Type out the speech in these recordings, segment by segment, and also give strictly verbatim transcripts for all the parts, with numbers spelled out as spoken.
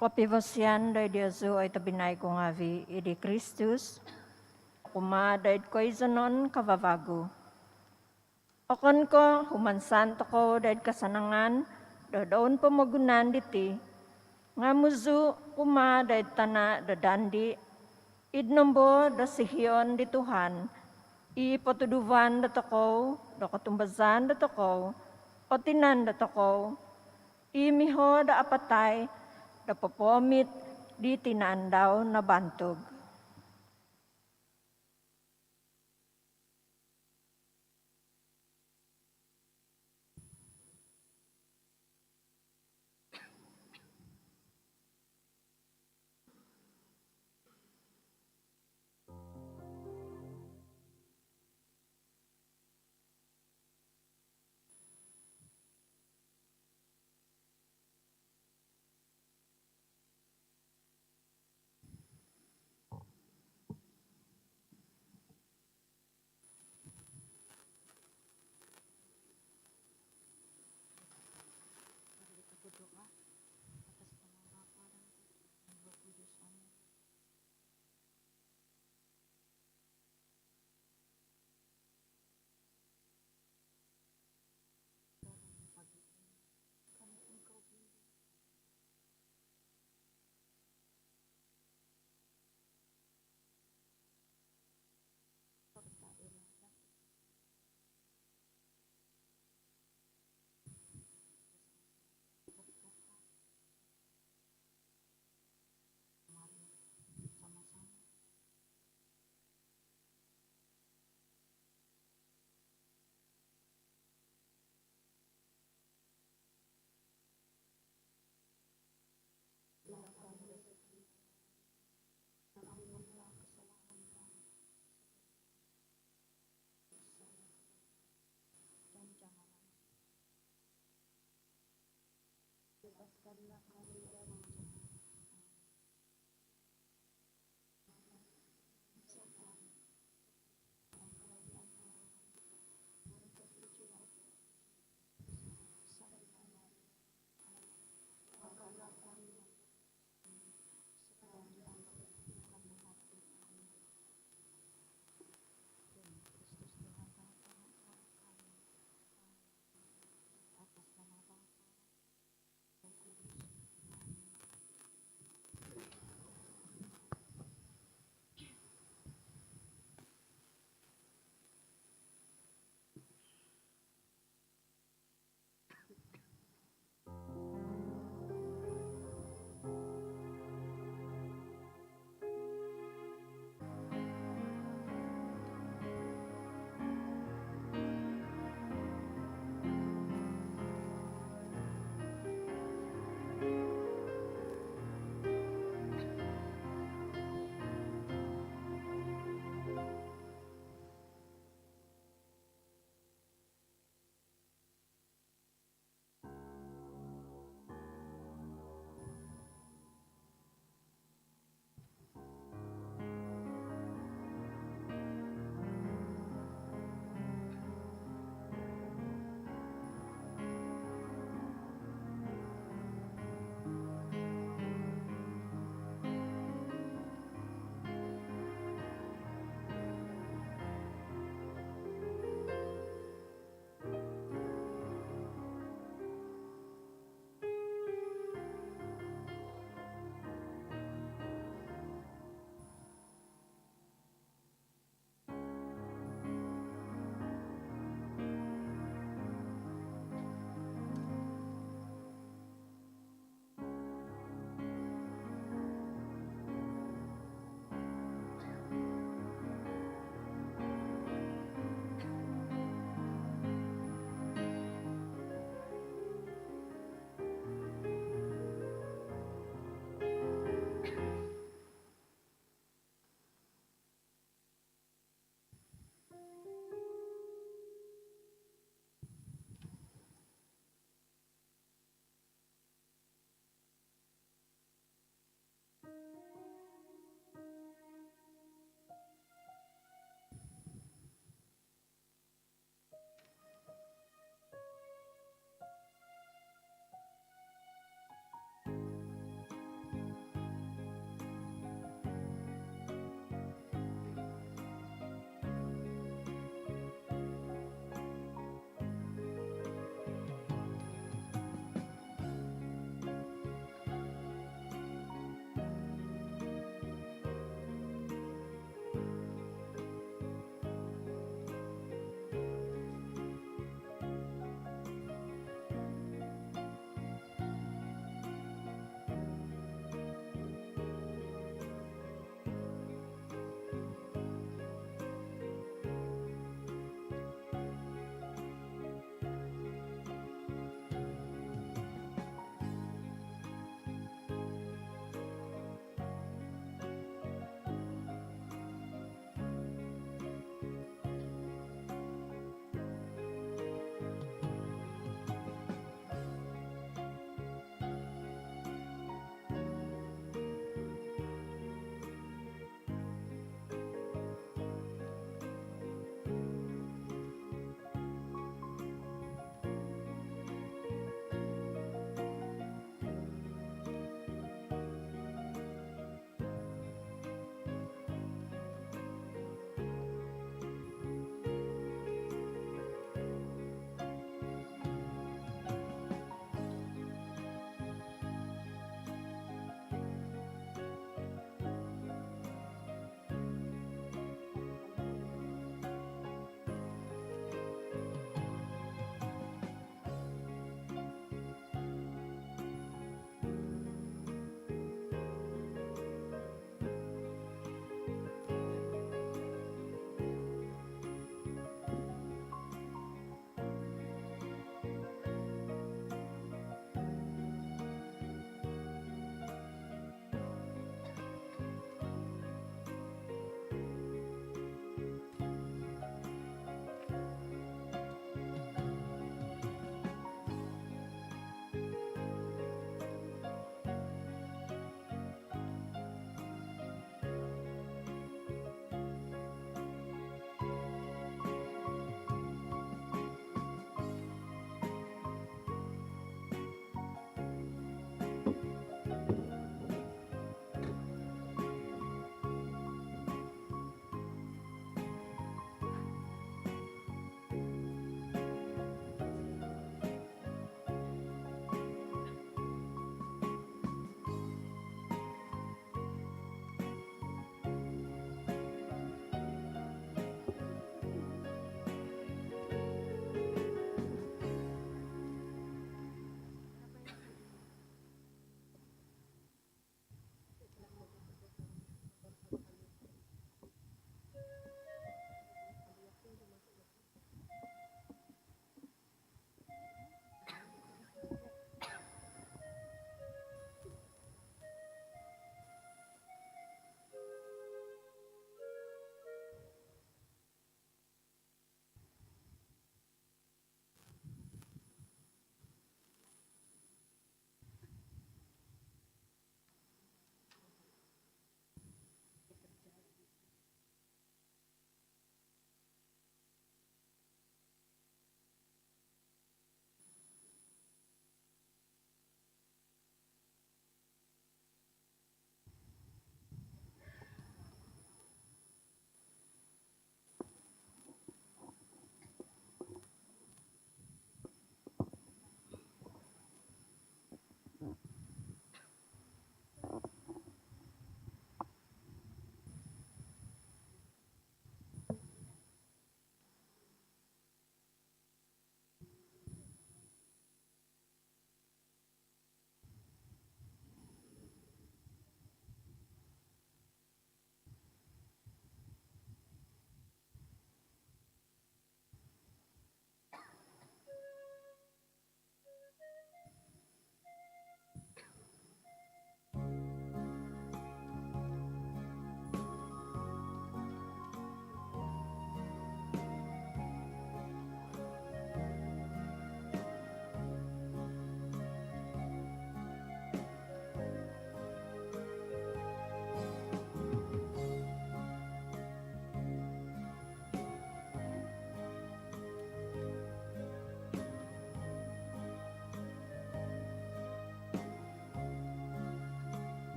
Kopivosian doid diozu oi tobpinai ku ngaavi' id Kristus, kumaa doid koizonon kavavagu. Okon ko' humansan tokou doid kasanangan do doun pomogunan diti, nga' muzu' kumaa doid tana' do dandi', id nombo do sihion di Tuhan i potuduvan dotokou do kotumbazaan dotokou o tinan dotokou i miho do apatai do popoomit di tinan dau nabantug. Mari kita berdoa atas nama Bapa dan Putra dan Roh Kudus. Amin. Pagi ini, kami Engkau bimbing serta Ella dan Mari sama-sama. Ampunilah kesalahan kami, dan janganlah, lepaskanlah kami dari jahat.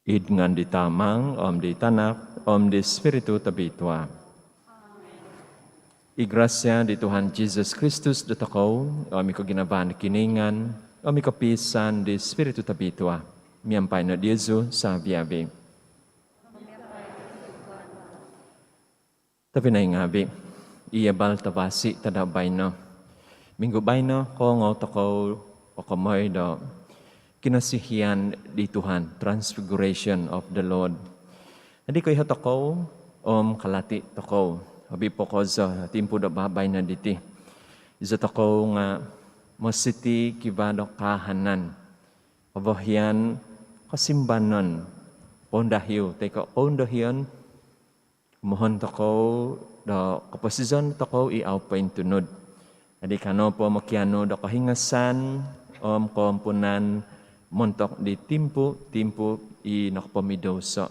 Id ngaan di Tama, om di Tanak, om di Spiritu Tobitua. I grasia di Tuhan Jisus Kristus dotokou, om i koginavaan di Kinoingan, om i kopiisaan di Spiritu Tobitua, miampai no diozu savi-avi. Tobpinai ngaavi, i abal tavasi tadau baino. Minggu baino, koongou tokou kokomoi do kinosihian di Tuhan, Transfiguration of the Lord. Jadi koiho tokou om kalati tokou, hobi po kozo timpu do babaino diti. Izo tokou nga mositi kivaa do kaahanan, kovohian, kosimbanon, poundahiu toi ko koundahion, mohon tokou do koposizon tokou i au pointunud. Jadi kanou po mokianu do kohingasan om koompunan montok di timpu-timpu i nokopomidouso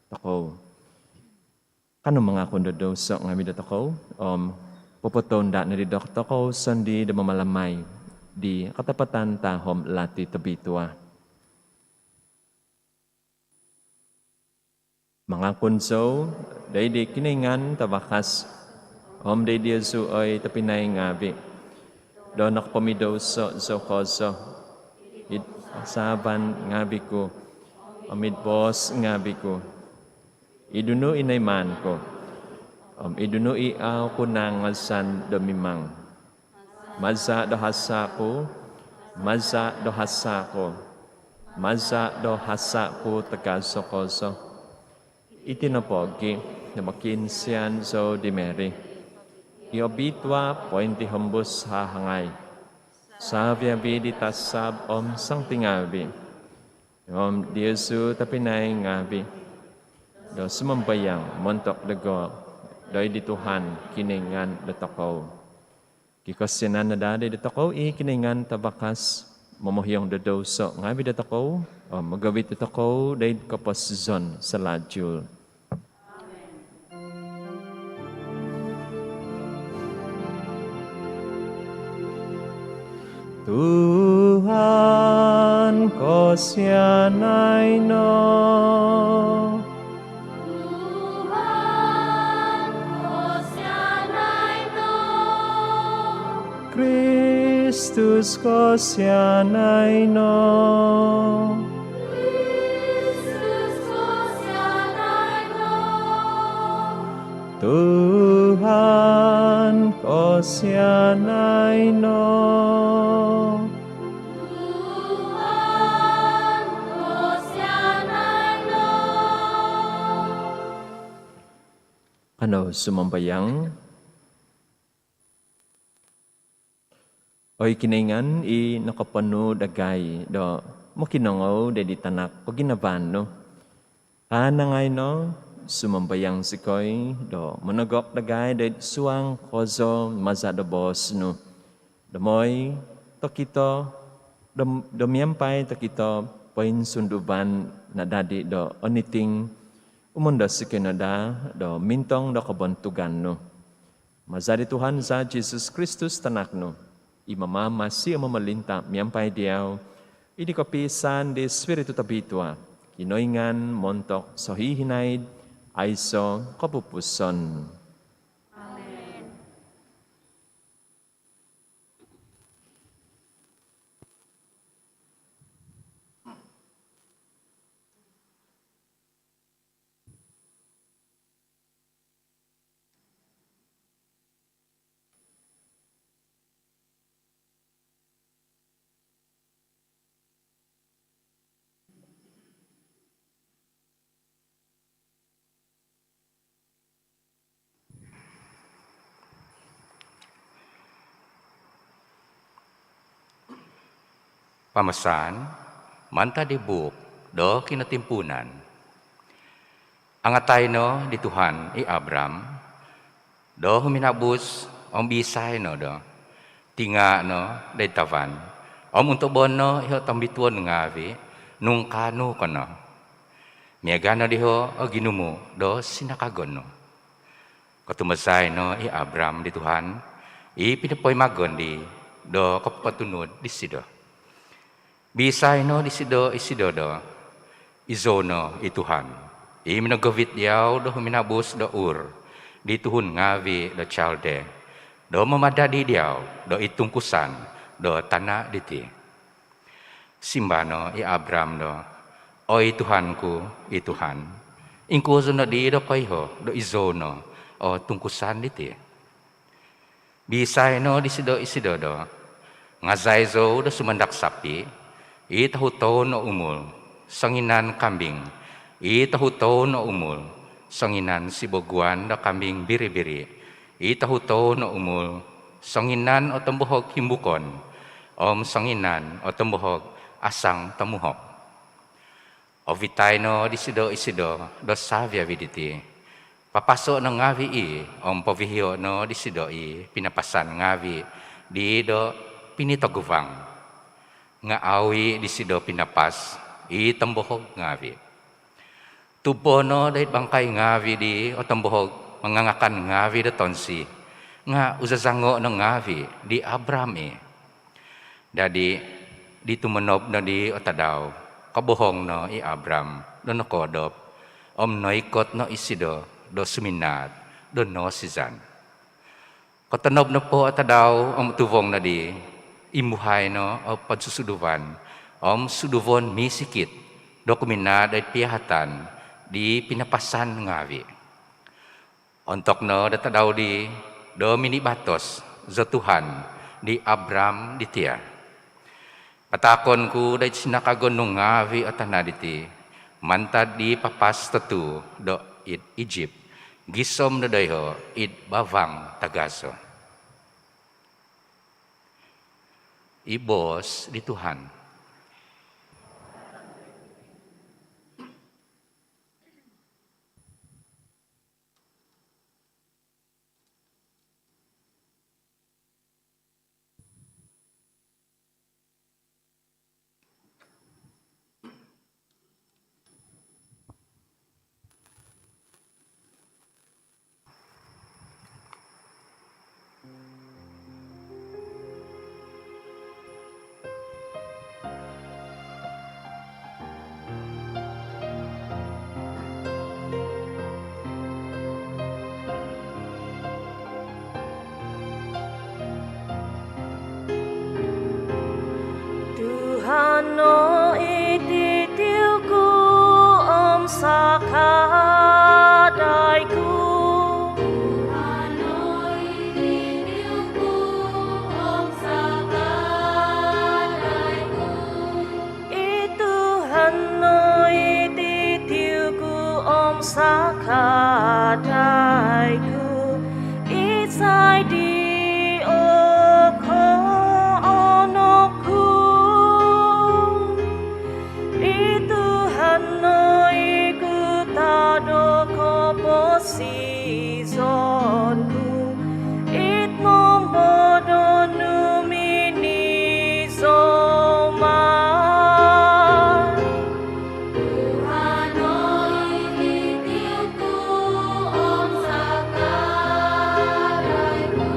tokou. Kanou mangakun do douso ngaavi dotokou om popotounda nodi dotokou sondii do mamalamai di katapatan tahom lati tobitua. Mangakun zou doid di Kinoingan Tavakas om doid diozu oi tobpinai ngaavi, do nokopomidouso zou kozo id saavan ngaavi ku om id boos ngaavi ku, id nunu i noimaan ku om id nunu i au ku nangazan do mimang. Maza do hasa ku, maza do hasa ku, maza do hasa ku tagazo kozo. Iti nopogi do mokiinsian zou di Mary i obitua pointihombus hahangai, savi-avi di tasab om santi ngaavi, om diozu tobpinai ngaavi, do sumambayang montok dogo doid di Tuhan Kinoingan dotokou. Kikosianan no daa doid dotokou i Kinoingan Tavakas, momohiong do douso ngaavi dotokou om mogovit dotokou doid koposizon salajul. Tuhan, kosianai no. Tuhan, kosianai no. Kristus, kosianai no. Kristus, kosianai no. Tuhan, kosianai no. Tuhan, kosianai no. Kanou sumambayang. Oi Kinoingan i nokoponuu dagai do mokinongou doid di Tanak koginavaan nu, kaanangai no sumambayang zikoi do monogok dagai doid suang kozo maza do boos nu, do moi tokito, do, do miampai tokito poinsunduvan nadadi do oniting, umondos zikoi no daa do mintong do kobontugan nu. Maza di Tuhan za Jisus Kristus Tanak nu, i mamamasi om momolinta miampai diau, id di kopiisaan di Spiritu Tobitua, Kinoingan montok sohihinaid aiso kopupuson. Amen. Pambasaan mantad di buuk do Kinotimpuunan. Angatai no di Tuhan i Abram do huminabus om biisai no do, tingaa no doid tavan om untobon no iho tombituon ngaavi nung kaanu ko no. Miaga no diho o ginumu do sinakagon nu. Kotumbazai no i Abram di Tuhan i pinopoimagon di do kopotunud disido. Biisai no disido isido do, Izou no i Tuhan, i minogovit diau do huminabus do Ur di tuhun ngaavi' do Chaldea, do mamadadi diau do id tungkusan do tana' diti. Simba no i Abram do, "Oi Tuhan ku, i Tuhan, ingkuo zou nodi do koiho do izou no o tungkusan diti?" Bisai no disido isido do, "Ngazai zou do sumandak sapi' i tohu toun o umul, songinan kambing i tohu toun o umul, songinan siboguan do kambing biri-biri i tohu toun o umul, songinan o tombohog himbukon om songinan o tombohog asang tomuhok." Ovitai no disido isido do savi-avi diti, papaso' no ngaavi' i' om povihio' no disido i pinapasan ngaavi' di do pinitoguvang. Nga' au i' disido pinapas i tombohog ngaavi'. Tubo no doid bangkai ngaavi' di o tombohog mangangakan ngaavi' do tonsi, nga' uzazango' no ngaavi' di Abram i'. Dadi' di tumonob nodi o tadau, kobohong no i Abram do nokoodop, om noikot no isido do suminaat do noosizan. Kotonob nopo o tadau om tuvong nodi, imbuhai no o podsusuduvan om suduvon misikit do kuminaad doid piahatan di pinapasan ngaavi'. Ontok no do tadau di do minibatos zo Tuhan di Abram diti, "Pataakon ku doid sinakagon nu ngaavi' o tana' diti, mantad di papas totuu do id Ijip gisom do doiho' id bavang tagazo." I boos di Tuhan. Tuhan no i titiu ku om sakadai ku. Tuhan no i titiu ku om sakadai ku. I Tuhan no i titiu ku om sakadai ku, isai di o koonok ku? I Tuhan no i guta do koposizon ku, id nombo do numinizou mai. Tuhan no i titiu ku om sakadai ku.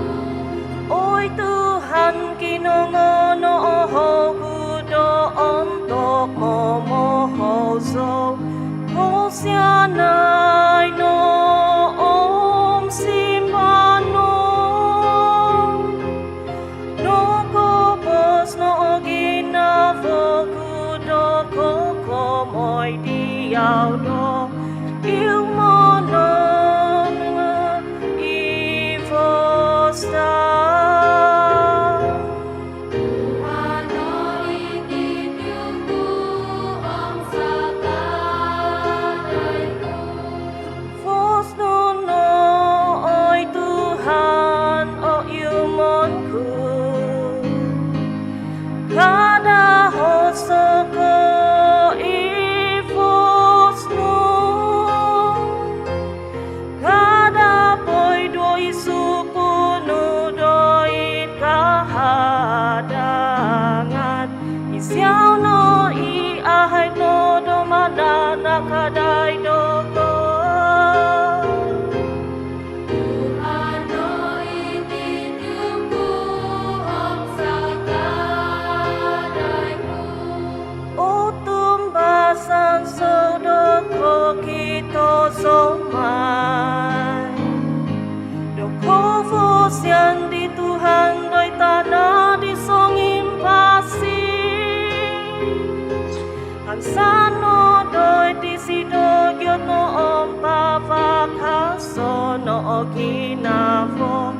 Ginavo,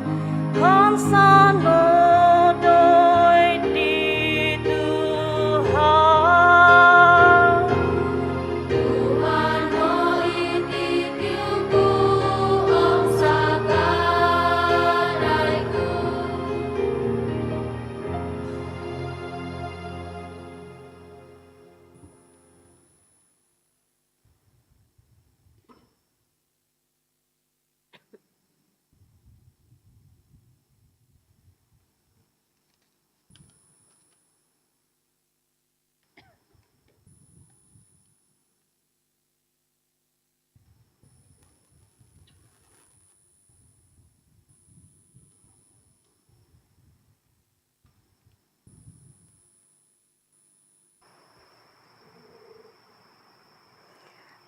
kansano doid di Tuhan. Tuhan no iti tiuku om sakadaiku.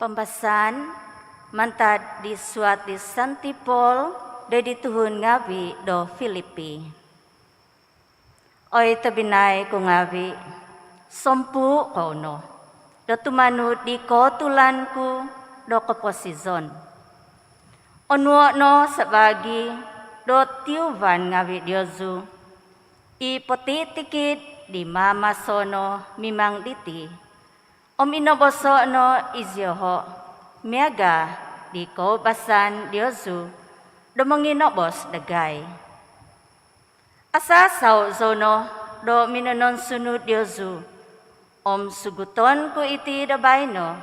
Pambasaan mantad di suat di Santi Paul doid di tuhun ngaavi' do Filipi. Oi tobpinai ku ngaavi', sompuu kou no do tumanud di kootulan ku do koposizon. Onuo' no sabaagi do tiuvan ngaavi' diozu i potitikid di maamaso no mimang diti, om inoboso' no izioho' miaga' di koubasan diozu do monginobos dagai. Asaasau zou no do minononsunud diozu, om suguton ku iti do baino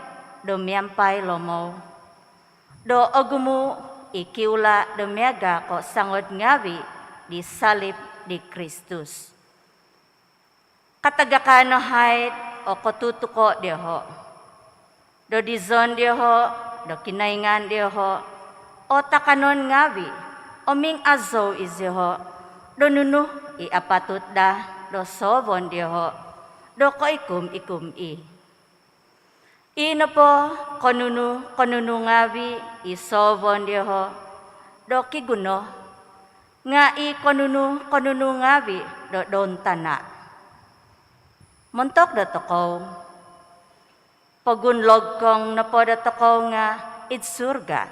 do miampai lomou, do ogumu' i kiula' do miaga' ko' sangod ngaavi' di salib di Kristus. Katagakan no haid o kotutuko' dioho', do dizon dioho', do Kinoingan dioho', o takanon ngaavi', om mingazou izioho' do nunu i apatut daa do soovon dioho' do koikum-ikum i'. I nopo konunu-konunu ngaavi' i soovon dioho' do kiguno, nga' i konunu-konunu ngaavi' do doun tana'. Montok dotokou, pogunlogkong nopo dotokou nga' id surga,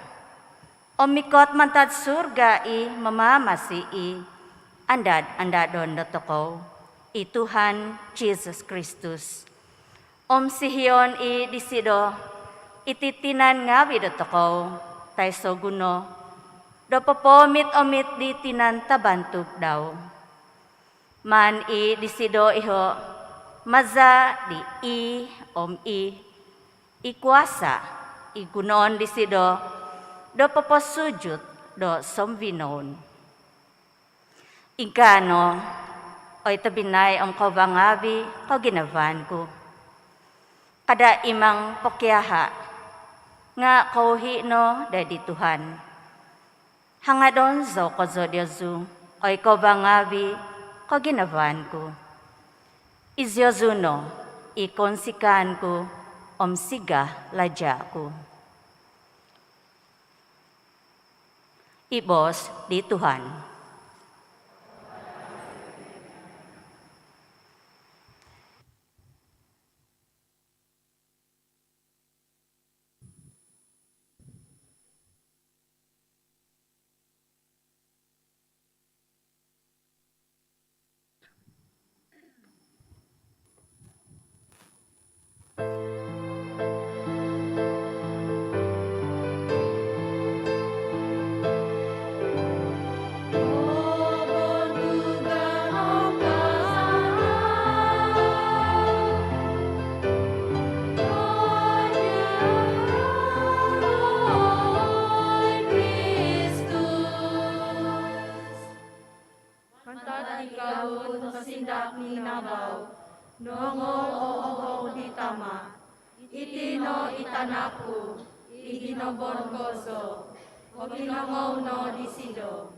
om mikot mantad surga i mamamasi i andad-andadon dotokou, i Tuhan Jisus Kristus. Om sihion i' disido iti tinan ngaavi' dotokou taiso' guno do popoomit-omit di tinan tabantug dau. Maan i' disido iho' maza' di i om i, i kuasa' i gunoon disido do poposujut do sombinoun. Ingkaa no, oi tobpinai om kouvang ngaavi' koginavaan ku, kada' imang pokiaha', nga' kouhi' no doid di Tuhan. Hangadon zou kozo diozu, oi kouvang ngaavi' koginavaan ku. Iziozu no i kounsikaan ku om siga laja' ku. I boos di Tuhan. Mantad di kagut nosindak ninabau, nongou o ohou di Tama', iti no i tanak ku, i ginobon kozo, pokinongou no disido.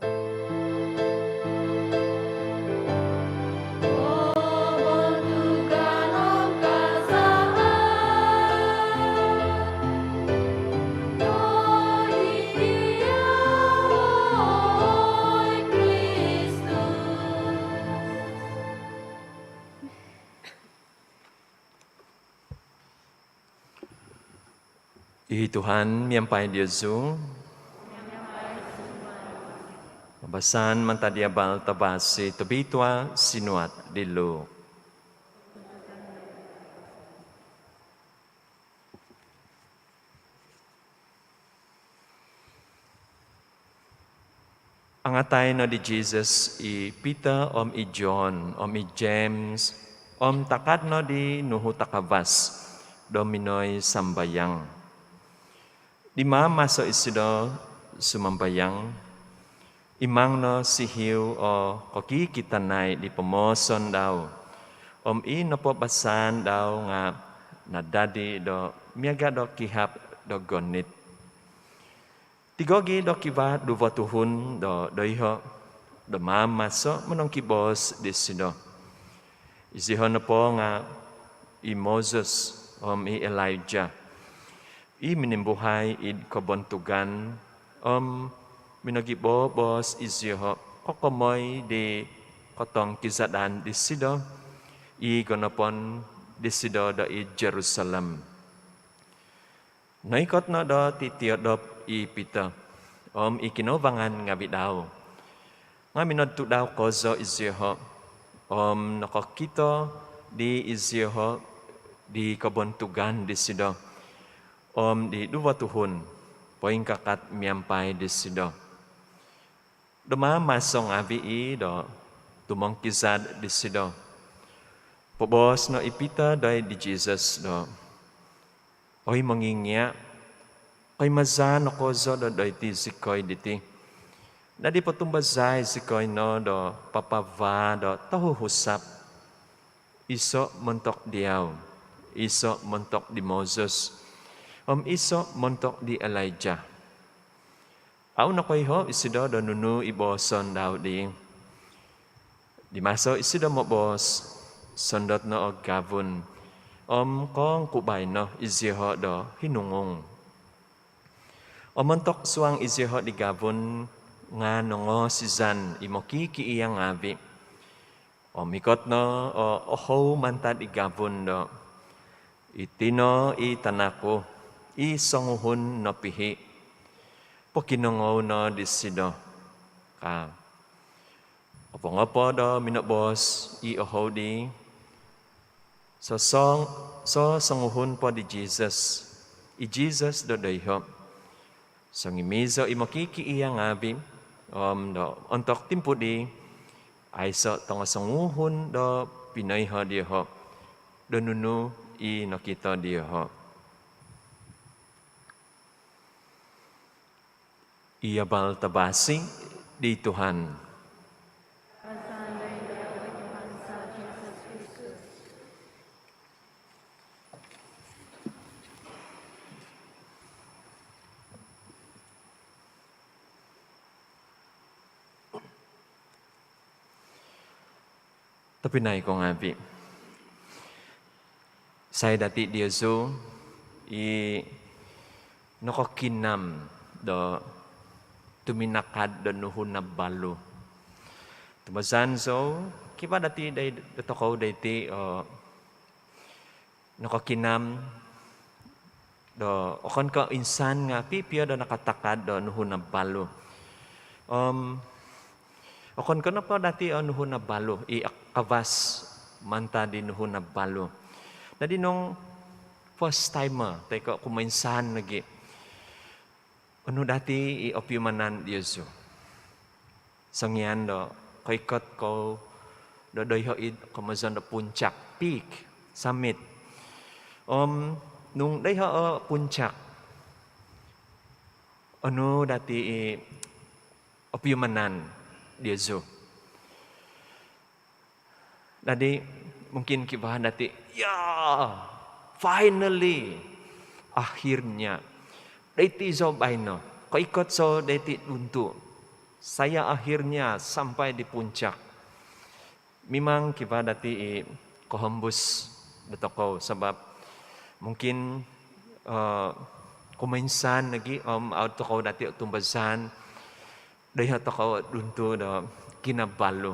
I Tuhan miampai diozu. Pambasaan mantad di Abal Tavasi tobitua sinuat di Luke. Angatai no di Jisus i Pitor om i John om i James om takad no di nuhu takavas do minoi sambayang. Di maamaso isido sumambayang, imang no sihiu o kokikitanai di pomooson dau, om i nopobasaan dau nga nadadi do miaga do kihap do gonit. Tigogi do kivaa duvo tuhun do doiho do maamaso monongkiboos disido. Iziho nopo nga i Moses om i Elijah, i minimbuhai id kobontugan, om minogiboboos iziho kokomoi di kotongkizadan disido i gonopon disido do id Jerusalem. Noikot no do titiodop i Pitor om i kinouvangan ngavi dau, nga minodtu dau kozo iziho, om nokokito di iziho di kobontugan disido om di duvo tuhun poingkakat miampai disido. Do maamaso ngavi i do tumongkizad disido, poboos no i Pitor doid di Jisus do, "Oi Mongingia, koimazaan no kozo do doiti zikoi diti. Dadi potumbazai zikoi no do papavaa do tohuhusap, iso montok diau, iso montok di Moses, om iso montok di Elijah." Au nokoiho isido do nunu i booson dau dii. Di maso isido moboos, sondot no o gavun om koongkubai no iziho do hinungung. Om montok suang iziho di gavun nga nongoosizan i mokikiia ngavi. Om ikot no o ohou mantad i gavun do, "Iti no i tanak ku i songuhun nopihi. Pokinongou no disido," ka. Opongo po do minoboos i ohou dii, sosong- sosonguhun po di Jisus, i Jisus do doiho. Songimizo i mokikiia ngavi, om do ontok timpu dii, aiso tongosonguhun do pinoiho dioho do nunu i nokito dioho. I Abal Tavasi di Tuhan. Tobpinai ko ngavi, isai dati diozu i nokokinam do tuminakad do nuhu nabalu? Tumbazaan zou, kivaa dati doid, dotokou doiti o nokokinam do okon ko insan nga pipio do nakatakad do nuhu nabalu. Om okon ko nopo dati o nuhu nabalu, i kavas mantad di nuhu nabalu. Dadi nung first timer toi ko kumoinsan nogi, onu dati i opiumanan diozu? Songian do koikot kou do doiho id komozon do puncak, peak, summit. Om nung doiho o puncak, onu dati i opiumanan diozu? Dadi mungkin kivaa dati, "Ya, finally, akhirnya. Doiti zou baino. Koikot zou doiti duntu. Saya akhirnya sampai di puncak." Mimang kivaa dati i kohombus dotokou sabab mungkin, eh, kumoinsan nogi om au tokou dati tumbazaan doiho tokou duntu do kinabalu.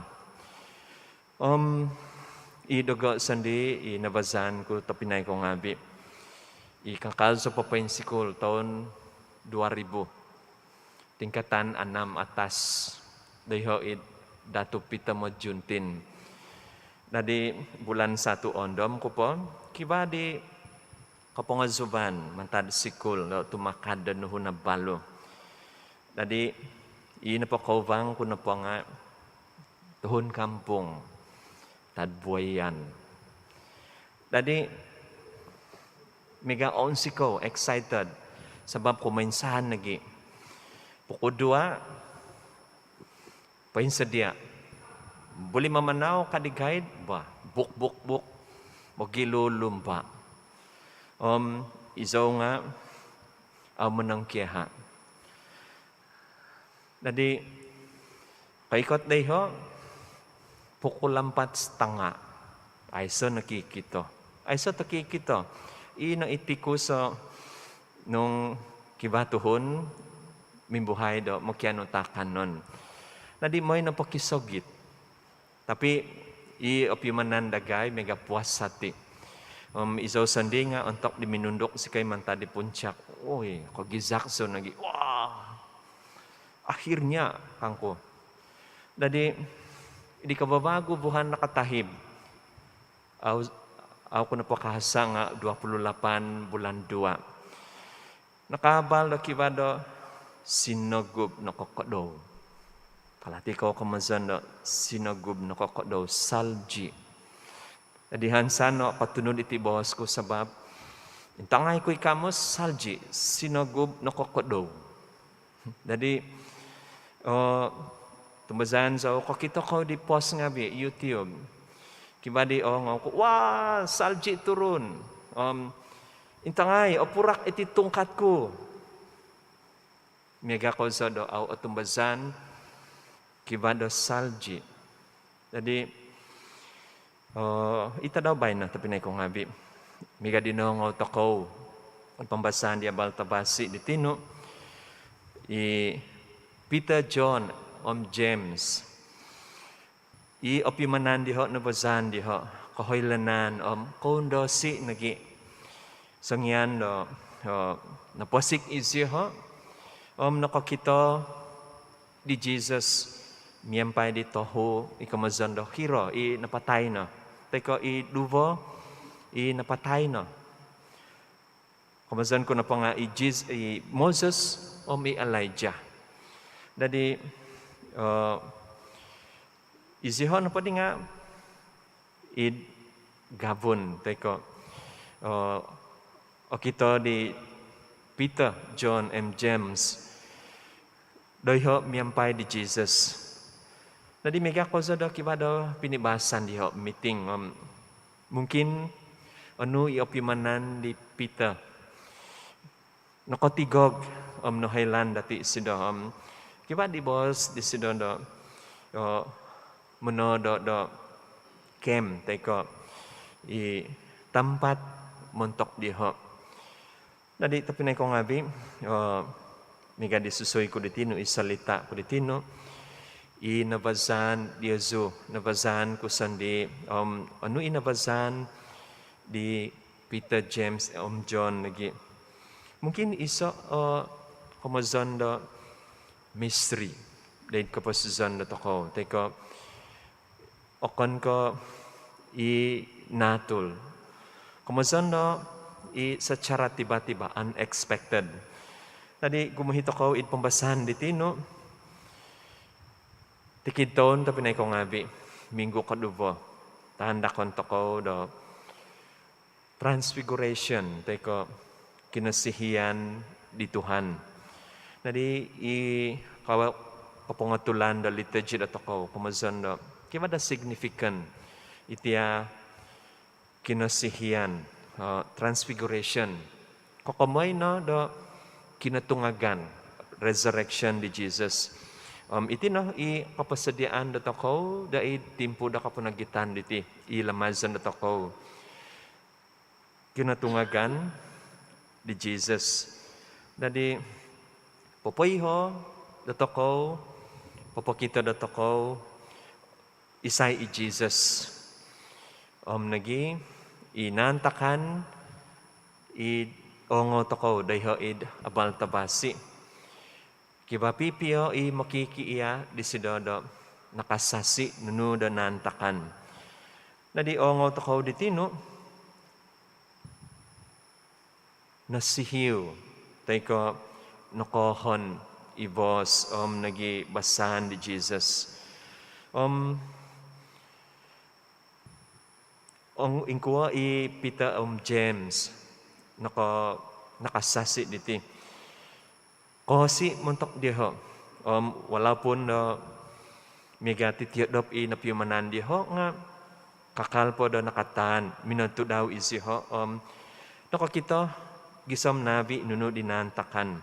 Om i dogo sondii i nabazaan ku, tobpinai ko ngavi, i kakal zou popoinsikul toun dua ribu, tingkatan anam atas. doiho' id Datu Peter Mojuntin. Dadi' bulan satu ondomo' ku po, kivaa di kopongozuban mantad sikul do tumakad do nuhu nabalu. Dadi' ii nopo kouvang ku nopo nga' tuhun kampung tad buayan. Dadi' miaga' ounsikou, excited, sabab kumoinsan nogi'. Pukul dua, poinsodia'. Buli mamanau ka di guide, bah, buk, buk, buk. Mogilulumba'. Om izou nga' au' monongkiaha'. Dadi' koikot doiho', pukul ampat setengah. Aiso' nokikito. Aiso' tokikito. Ino iti ku so nung kivaa tuhun mimbuhai do mokianu taakanon. Dadi' moi nopo kisogit. Tapi i opiumanan dagai miaga' puas hati. Om izou sondii' nga' ontok di minunduk zikoi mantad di puncak. Oi, kogizak zou nogi'. Wah, akhirnya, kangku. Dadi' di kavavagu vuhan nakatahib. Au, au' ku nopo kahasa' nga' dua puluh lapan bulan dua. Nakaabal do kivaa do sinogub nokokodou. Kalati kou komozon do sinogub nokokodou, salji. Dadi' hansan no kotunud iti boos ku sabab intangai ku i kamus, salji, sinogub nokokodou. Dadi' o, tumbazaan zou, kokito kou di post ngaavi' YouTube. Kivaa di ongou ku, "Wah, salji turun." Om, "Intangai, opurak iti tungkat ku." Miaga' kou zou do au' otumbazaan, kivaa do salji. Dadi' o, i tadau baino tobpinai ku ngaavi', miaga' di noongou tokou pambasaan di Abal Tavasi' di tinu', i Peter, John om James. I opiumanan diho', nabazaan diho', kohoilanan om koundosi' nogi'. Songian do, o, noposik iziho' om nokokito di Jesus miampai di tohu i komozon do hiro i napatai no, toi ko' i duvo i napatai no. Komozon ku nopo nga' i Jiz-, i Moses om i Elijah. Dadi' o, iziho' nopo di nga' id gabun toi ko', o, okito di Peter, John om James doiho' miampai di Jesus. Dadi' miaga' kou zou do kivaa do pinibasan diho', meeting om mungkin onu i opiumanan di Peter. Nokotigog om nohoilaan dati' isido om kivaa di boos disido do, o, monodo do kem toi ko' i tampat montok diho'. Dadi' tobpinai ku ngaavi', o, miaga' di susui ku di tinu', i salita' ku di tinu', i nabazaan diozu, nabazaan ku sondii' om onu i nabazaan di Peter, James om John nogi'. Mungkin iso' o komozon do misteri doid koposizon dotokou toi ko' okon ko' i naatul. Komozon do i secara tiba-tiba, unexpected. Dadi' gumuhi' tokou id pambasaan di tinu', tikid toun tobpinai ku ngaavi', minggu koduvo, taandakon tokou do Transfiguration toi ko' kinosihian di Tuhan. Dadi' i kawa' kopongotulan do liturgi dotokou komozon do kivaa do signifikan iti a kinosihian, o, Transfiguration. Kokomoi no do kinotungagan, resurrection di Jesus. Om iti no i koposodiaan dotokou do id timpu do koponogitan diti, i lamazon dotokou. Kinotungagan di Jesus. Dadi' popoiho' dotokou, popokito dotokou isai i Jesus. Om nogi' i naantakan i ongou tokou doiho' id Abal Tavasi'. Kivaa pipio i mokikiia disido do nakasasi nunu do naantakan. Dadi ongou tokou di tinu, nosihiu toi ko nokoohon i boos om nogi basaan di Jesus. Om ong ingkuo i Peter om James noko- nakasasi diti? Koosi montok dioho. Om walaupun do miaga titiodop i nopiumanan dioho nga kakal po do nakataan, minontu dau isioho om nokokito gisom nabi nunu di naantakan.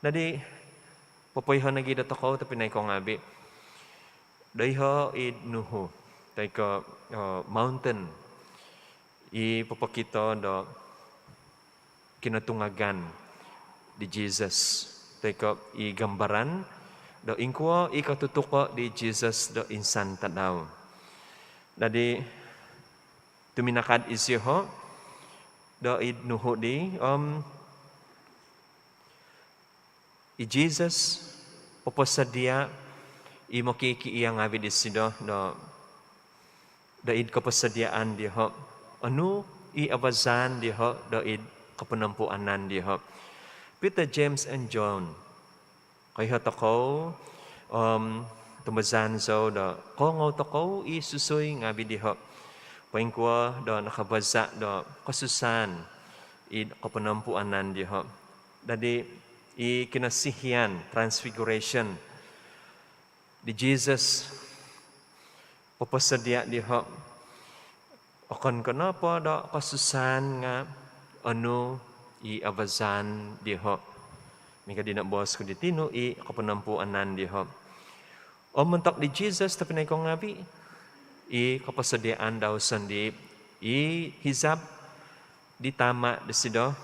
Dadi popoiho nogi do tokou tobpinai ko ngabi, doiho id nuhu toi ko mountain i popokito do kinotungagan di Jesus toi ko i gambaran do ingkuo i kotutuko di Jesus do insan tadau. Dadi tuminakad isioho do id nuhu di om i Jesus poposodia i mokikiia ngabi disido do, do id koposodiaan dioho, onu i abazaan dioho do id koponompuanan dioho. Peter, James and John, koiho tokou om tumbazaan zou do koongou tokou i susui ngabi dioho poingkuo do nakabaza do kosusaan id koponompuanan dioho. Dadi i kinosihian, transfiguration, di Jesus poposodia dioho okon ko nopo do kosusaan nga onu i abazaan dioho. Miaga di noboos ku di tinu, i koponompuanan dioho. Om montok di Jesus tobpinai ko ngabi, i koposodiaan dau sondii i hizab di Tama disido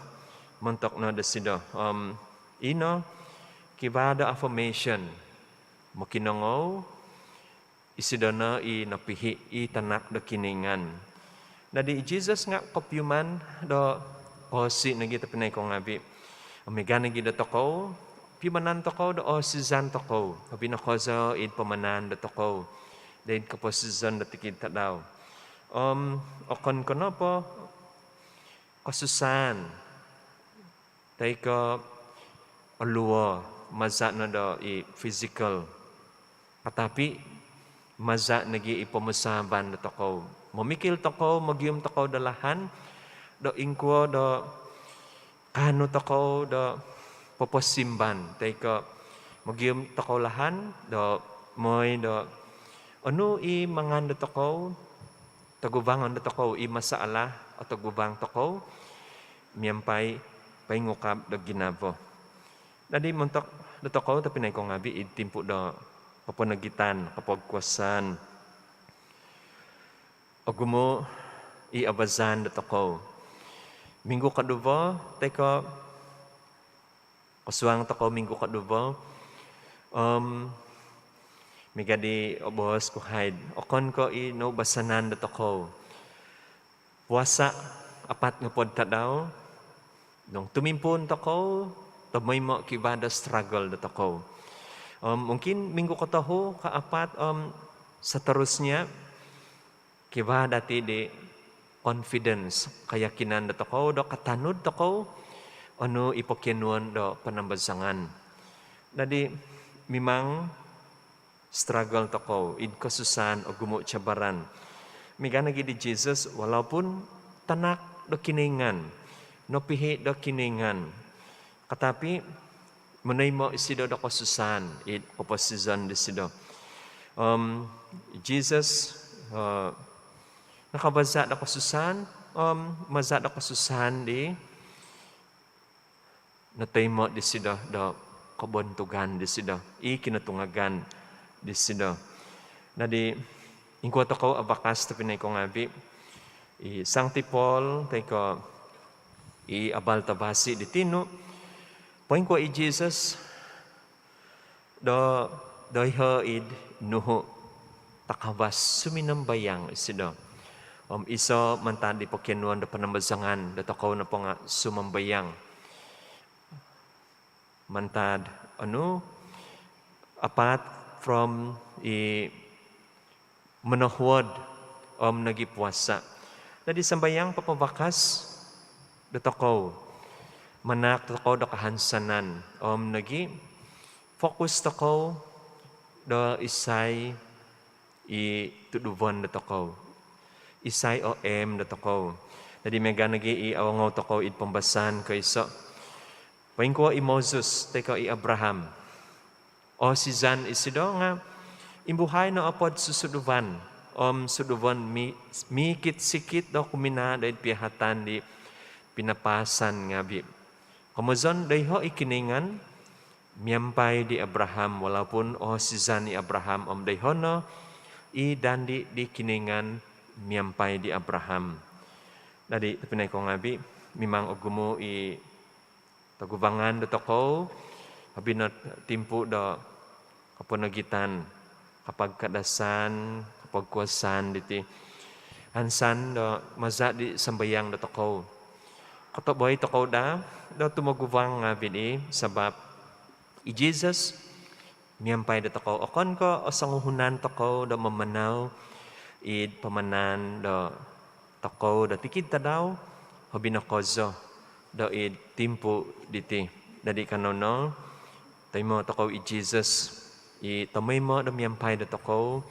montok no disido. Om ino kivaa do affirmation, mokinongou isido no i nopihi, i Tanak do Kinoingan. Dadi i Jesus nga kopiuman do koosi nogi tobpinai ko ngabi. Om miaga nogi do tokou, piumanan tokou do oosizan tokou, hobi no kozo id piumanan do tokou do id koposizon do tikid tadau. Om okon ko nopo kosusaan toi ko oluo maza no do i fizikal, katapi maza nogi i pomusaavan do tokou. Momikil tokou, mogium tokou do lahan do ingkuo do kaanu tokou do poposimban toi ko mogium tokou lahan do mooi do onu i mangan do tokou, togubangon do tokou i masalah o togubang tokou miampai poingukab do ginavo. Dadi montok do tokou tobpinai ko ngabi id timpu do koponogitan, kopogkuasaan, ogumu i abazaan do tokou. Minggu koduvo toi ko kosuang tokou minggu koduvo om miaga di oboos ku haid, okon ko i noubasanan do tokou. Puasa apat ngopod tadau, nung tumimpuun tokou, tomoimo kivaa do struggle do tokou. Om mungkin minggu kotohu, kaapat om seterusnya, kivaa dati di confidence, keyakinan do tokou do katanud tokou onu i pokionuon do panambazangan. Dadi mimang struggle tokou id kosusaan, ogumu cabaran. Miaga nogi di Jesus, walaupun Tanak do Kinoingan, nopihi do Kinoingan, katapi monoimo isido do kosusaan id koposizon disido. Om Jesus nakabaza do kosusaan om maza do kosusaan di notoimo disido do kobontugan disido, i kinotungagan disido. Dadi ingkuo tokou abakas tobpinai ko ngabi, i Sangti Paul toi ko i abal tavasi di tinu, poingkuo i Jesus do doiho id nuhu takavas suminambayang isido. Om iso mantad di pokionuon do panambazangan do tokou nopo nga sumambayang mantad anu, apart from i monohuod om nogi puasa. Dadi sambayang popobakas dotokou, manahak tokou do kahansanan om nogi fokus tokou do isai i tuduvon dotokou, isai o aim dotokou. Dadi miaga nogi i awongou tokou id pambasaan koiso, poingkuo i Moses toi ko i Abraham? Oosizan isido nga imbuhai noopod susuduvan om suduvon mi-, miikit-sikit do kuminaa doid piahatan di pinapaasan ngavi. Komozon doiho i Kinoingan miampai di Abraham, walaupun oosizan i Abraham, om doiho no i dandi di Kinoingan miampai di Abraham. Dadi tobpinai ko ngavi, mimang ogumu i toguvangan dotokou, hobi no timpu do koponogitan, kapagkadasan, kapagkuasaan diti. Hansan do maza di sambayang dotokou, kotoboi tokou daa do tumoguvang ngavi di, sabab i Jesus miampai dotokou. Okon ko osonguhunan tokou do mamanau id pamanaan dotokou do tikid tadau, hobi no kozo do id timpu diti. Dadi kanou no toimo tokou i Jesus, i tomoimo do miampai dotokou,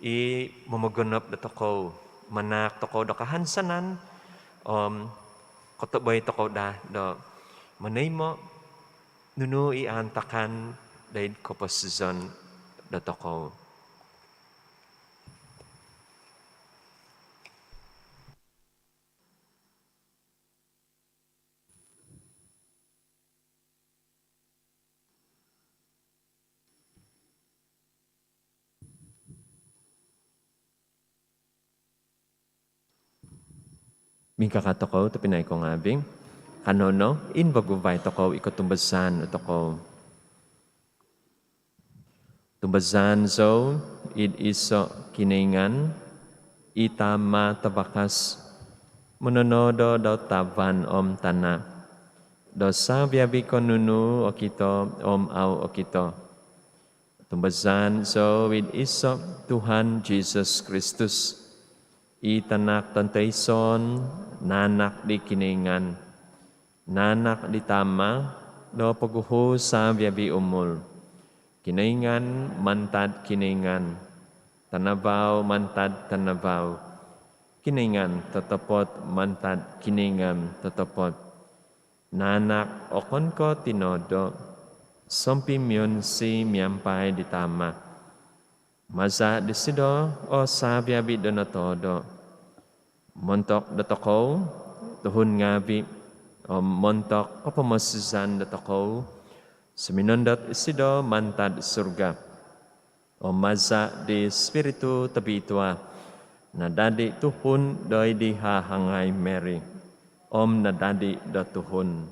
i momogonop dotokou, manahak tokou do kahansanan om kotoboi tokou daa do monoimo nunu i aantakan doid koposizon dotokou. Mingkakat tokou, tobpinai ko ngavi. Kanou no invaguvai tokou i kotumbazaan dotokou. Tumbazaan zou id iso Kinoingan, i Tama Tavakas, mononodo do tavan om tana, do saviavi ko nunu okito om au okito. Tumbazaan zou id iso Tuhan Jesus Kristus, i Tanak tontoison, naanak di Kinoingan, naanak di Tama do poguhu saviavi umul. Kinoingan mantad Kinoingan, tanavau mantad tanavau, Kinoingan totopot mantad Kinoingan totopot. Naanak okon ko tinodo, sompimionsi miampai di Tama. Maza disido o saviavi do notodo. Montok dotokou, tuhun ngavi, om montok kopomosizan dotokou, suminondot isido mantad surga. Om maza di Spiritu Tobitua, nadadi tuhun doid di hahangai Mary, om nadadi do tuhun.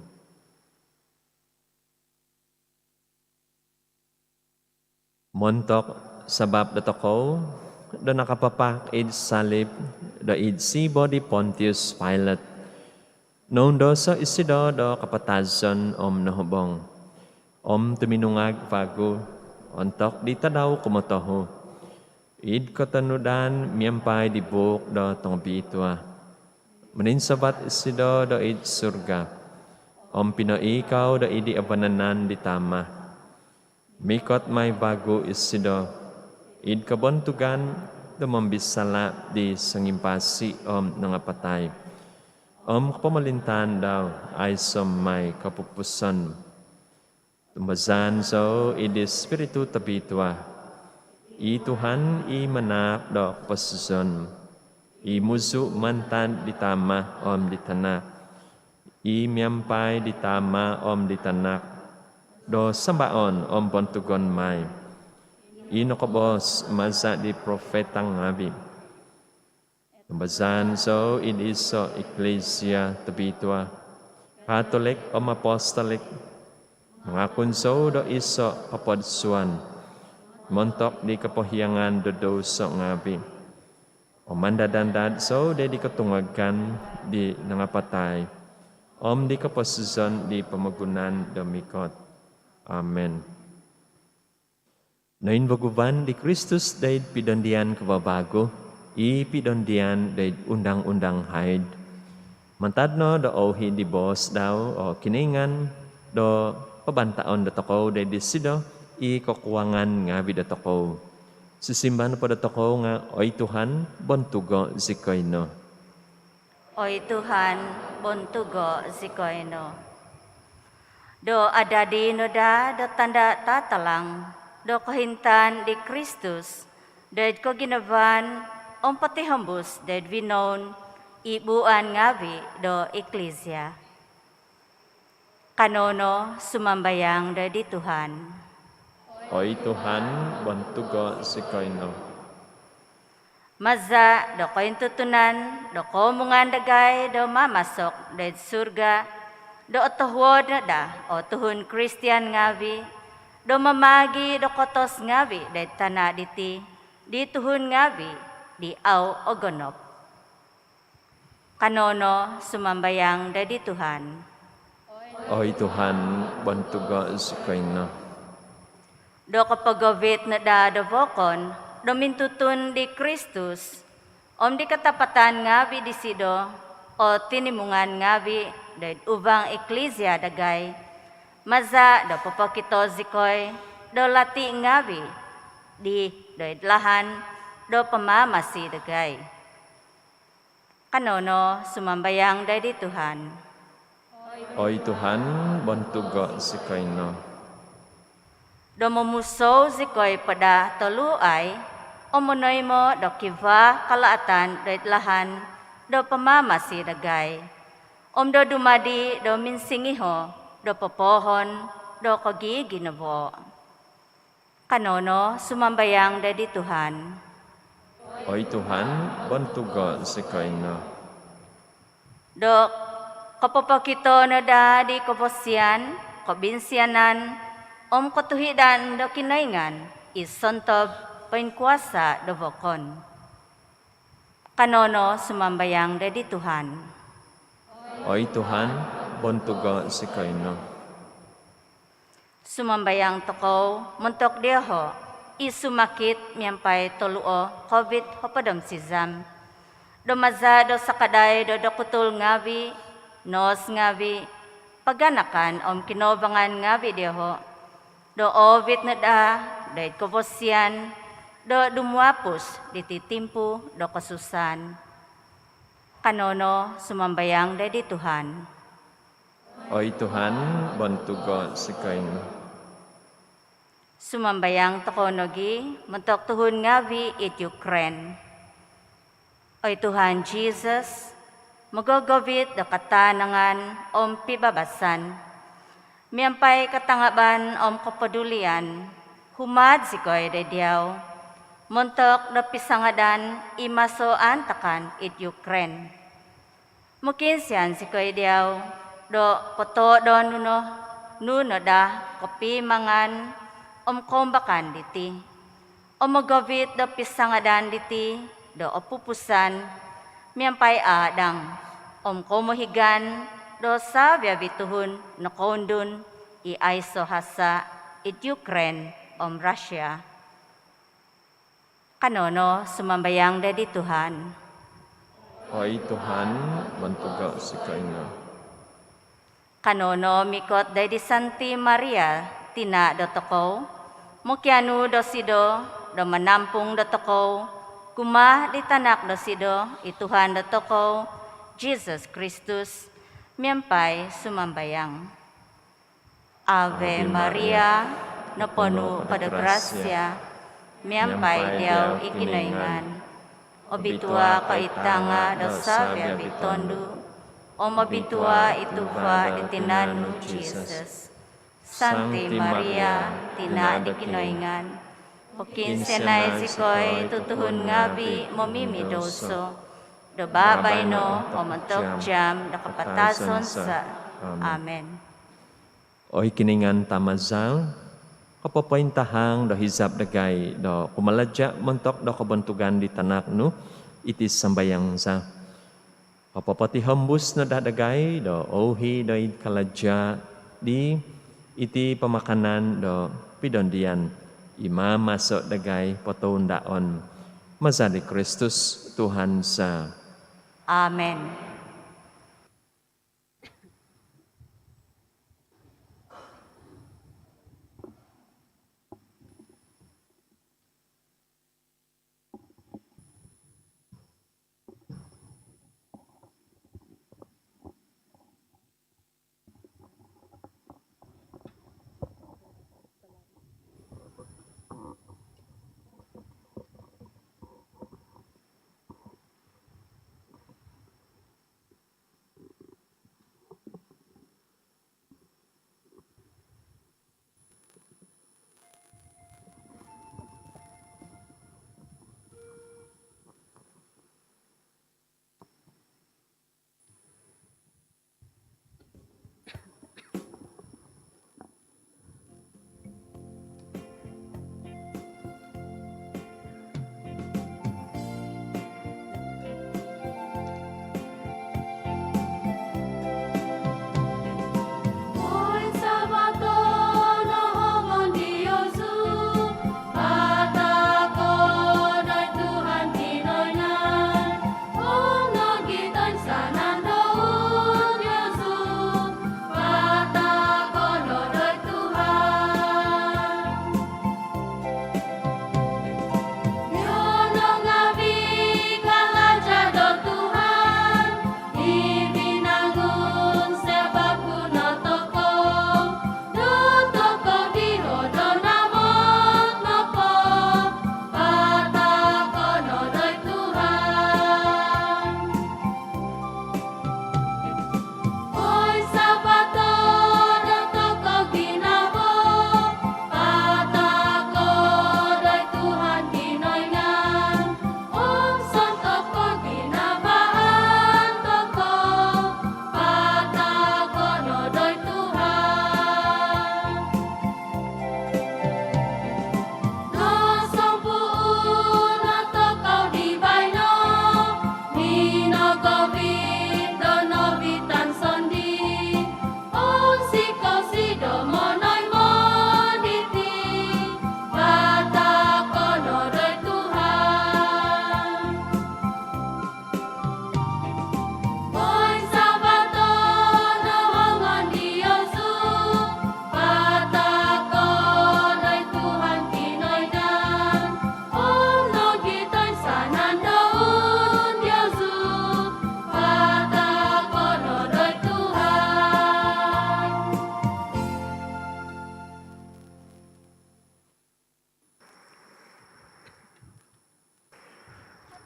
Montok sabap dotokou do nakapapak id salib doid sibo di Pontius Pilate, noundoso isido do kapatazon om nohobong, om tuminungag vagu ontok di tadau kumotohu, id kotonudan miampai di buuk do tongobitua. Moninsavat isido doid surga, om pinoiikau doid di avanan di Tama. Mikot mai vagu isido id kobontugan do mombisala di songimpasi om nangapatai, om kopomolintaan dau aiso mai kopupusan. Tumbazaan zou id di Spiritu Tobitua, i Tuhan i manaak do koposizon, i muzu mantad di Tama om di Tanak, i miampai di Tama om di Tanak do sambaon om bontugon mai, i nokoboos maza di profeta ngavi. Tumbazaan zou id iso Iklisia tobitua, Katolik om Apostolik. Mangakun zou do iso kopodsuan montok di kopohiangan do douso ngavi. Om mandad-andad zou di kotungagan di nangapatai, om di koposizon di pomogunan do mikot. Amen. Noinvaguvan di Kristus doid pidondian kavavagu, i pidondian doid undang-undang haid. Mantad no do ouhi di boos dau o Kinoingan do pabantaon dotokou doid disido i kokuangan ngaavi' dotokou. Sisimbar nopo dotokou nga', "Oi Tuhan, bontugo' zikoi no." Oi Tuhan, bontugo' zikoi no. Do adadi no daa do tanda' tatalang do kohintan di Kristus doid koginavaan om potihombus doid vinoun i buuan ngaavi' do Iklisia. Kanou no sumambayang doid di Tuhan. Oi Tuhan, bontugo' zikoi no. Maza' do kointutunan do koomungan dagai do mamasok doid surga, do otohuod no daa o tuhun Kristian ngaavi' do mamaagi' do kotos ngaavi' doid tana' diti di tuhun ngaavi' di au ogonop. Kanou no sumambayang doid di Tuhan. Oi Tuhan, bontugo' zikoi no. Do kopogovit no daa do vokon do mintutun di Kristus om di katapatan ngaavi' disido o tinimungan ngaavi' doid uvang Iklisia dagai, maza' do popokito zikoi do lati ngaavi' di doid lahan do pamamasi dagai. Kanou no sumambayang doid di Tuhan. Oi Tuhan, bontugo' zikoi no. Do momusou zikoi po daa toluai om monoimo' do kivaa kalaatan doid lahan do pamamasi dagai om do dumadi do minsingiho' do popoohon do kogiginavaan. Kanou no sumambayang doid di Tuhan. Oi Tuhan, bontugo' zikoi no. Do kopopokito no daa di kobosian, kobinsianan om kotuhidan do Kinoingan i sontob poinkuasa' do vokon. Kanou no sumambayang doid di Tuhan. Oi Tuhan, bontugo' zikoi no. Sumambayang tokou montok dioho' i sumakit miampai toluo Covid hopod om sizam. Do maza' do sakadai do dokutul ngaavi', nos ngaavi', paganakan om kinoubangan ngaavi' dioho', do oovit no daa doid kobosian do dumuapus diti timpu do kosusaan. Kanou no sumambayang doid di Tuhan. Oi Tuhan, bontugo' zikoi no. Sumambayang tokou nogi' montok tuhun ngaavi' id Ukraine. Oi Tuhan Jisus, mogogovit do kataanangan om pibabasan miampai katangaban om kopodulian, humaad zikoi doid diau montok do pisangadan i maso aantakan id Ukraine. Mokiinsian zikoi diau do potoodon nu no, nu no daa kopimangan om koumbakan diti om mogovit do pisangadan diti do opupusan miampai aadang om koumohigan do savi-avi' tuhun nokoundun i aiso' hasa' id Ukraine om Russia. Kanou no sumambayang doid di Tuhan. Oi Tuhan, bontugo' zikoi no. Kanou no mikot doid di Santi Maria, tina' dotokou, mokianu dosido do manampung dotokou kumaa di tanak dosido, i Tuhan dotokou Jisus Kristus, miampai sumambayang. Ave Maria, noponu' ko do grasia, miampai diau i Kinoingan. Obitua' ko id tanga' do savi-avi' tondu', om obitua' i tuva' di tinan nu Jisus. Santi Maria, tina' di Kinoingan, pokiinsianai zikoi tu' tuhun ngaavi' momimidouso, do babaino om ontok jaam do kapatazon za. Amen. Oi Kinoingan Tama za, kopopointahang do hizab dagai do kumalaja' montok do kobontugan di tanak nu iti sambayang za. Kopopotihombus no daa dagai do ouhi doid kalaja' di Iti pamakanan do pidondian i maamaso dagai potoundaon. Maza di Kristus Tuhan za. Amen.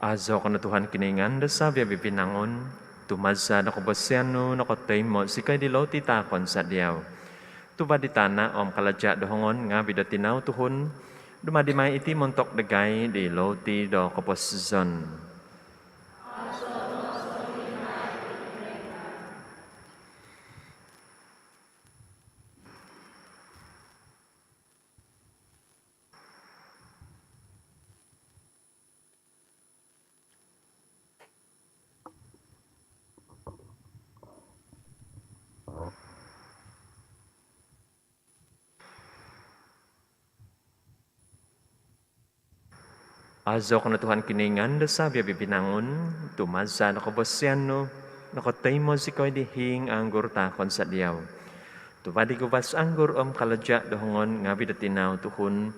Azoon ko no Tuhan Kinoingan do savi-avi vinangun, tu maza do kobosian nu nokotoimo zikoi di loti taakon za diau. Tuva' di tana' om kalaja' do hongon ngaavi' do tinau tuhun, dumadi mai iti montok dagai di loti do koposizon. Azoon ko no Tuhan Kinoingan do savi-avi vinangun, tu maza do kobosian nu nokotoimo zikoi di hiing anggur taakon za diau. Tuva' di guvas anggur om kalaja' do hongon ngaavi' do tinau tuhun,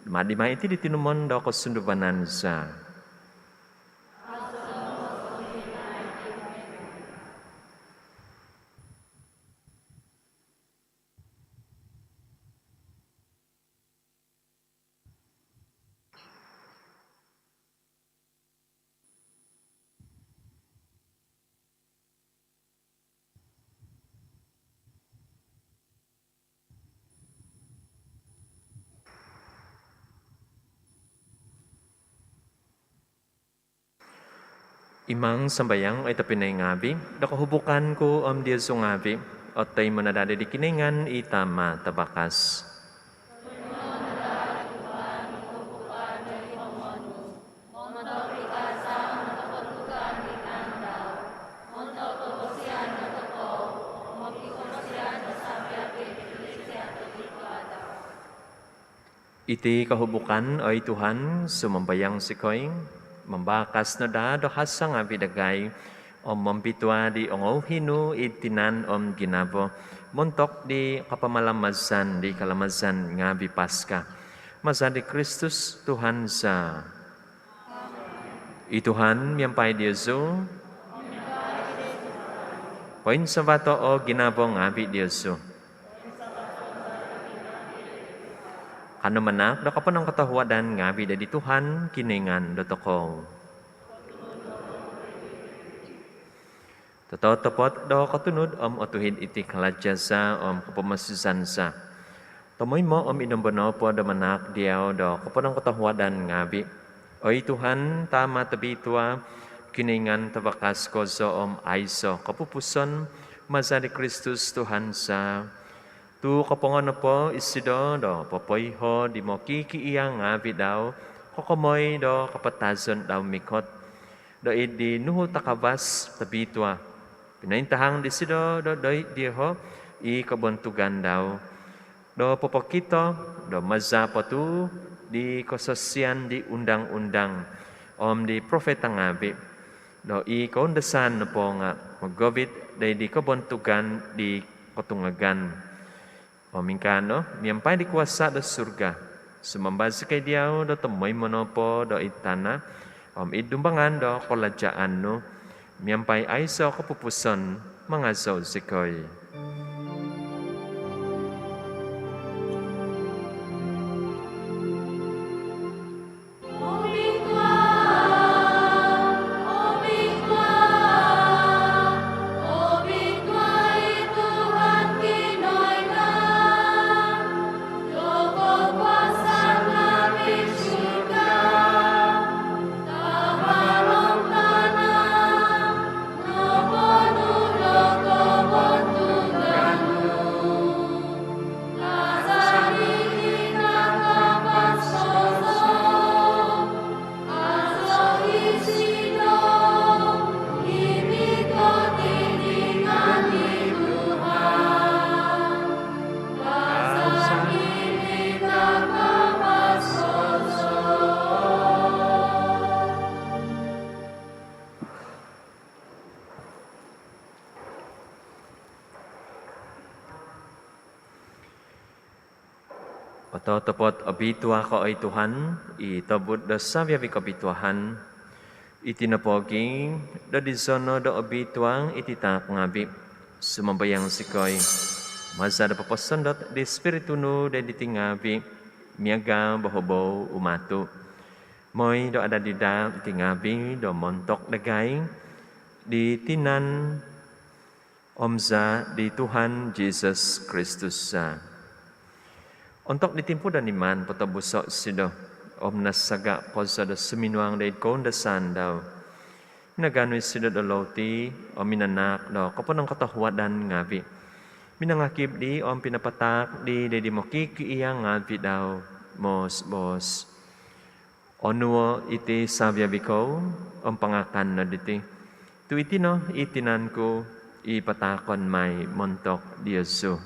dumadi mai iti di tinumon do kosunduvanan za. Imang sambayang, oi tobpinai ngaavi', do kohubukan ku om diozu ngaavi' otoimo no daa di Kinoingan i Tama' Tavakas. Iti kohubukan, oi Tuhan, sumambayang zikoi, mambakas no daa do hasa' ngaavi' dagai om mombitua di ongouhi nu id tinan om ginavo montok di kapamalamazan di kalamazan ngaavi' Paska. Maza di Kristus Tuhan za. I Tuhan miampai diozu. Poinsavato' o ginavo ngaavi' diozu. Kanou manaak do koponongkotohuadan ngaavi' di Tuhan Kinoingan dotokou. Tototopot do kotunud om otuhid iti kalaja' za om kopomosizan za, tomoimo om id nombo nopo do manaak diau do koponongkotohuadan ngaavi', oi Tuhan, Tama' tobitua, Kinoingan tavakas kozo om aiso' kopupuson, maza di Kristus Tuhan za. Tu' kopongo nopo isido do popoiho' di mokikiia' ngaavi' dau kokomoi do kapatazon dau mikot, do id di nuhu takavas tobitua pinointahang disido do doid dioho' i kobontugan dau, do popokito do maza' po tu' di kososian di undang-undang om di profeta ngaavi', do i koundasan nopo nga' mogovit doid di kobontugan di kotungagan. Om ingkaa no, miampai di kuasa' do surga, sumamba zikoi diau do tomoimo nopo do id tana' om id dumbangan do kolajaan nu, miampai aiso' kopupuson, mangazou zikoi. Ototopot obitua ko, oi Tuhan, i tobud do savi-avi' kobituaan. Iti nopogi' do dizono' do obitua iti taak ngaavi', sumambayang zikoi, maza' do poposondot di Spiritu nu do diti ngaavi' miaga' bohobou umatu', moi do adadi' daa iti ngaavi' do montok dagai di tinan om zaa' di Tuhan Jisus Kristus za. Ontok di timpu do niman potobuso' disido om nasaga' kozo do suminuang do id koundasaan dau, minaganu disido do louti om minanaak do koponongkotohuadan ngaavi', minangakib di om pinapataak di do id di mokikiia' ngaavi' dau, moos-boos: Onuo' iti savi-avi' kou om pangakan no diti, tu' iti no i tinan ku i pataakon mai montok diozu.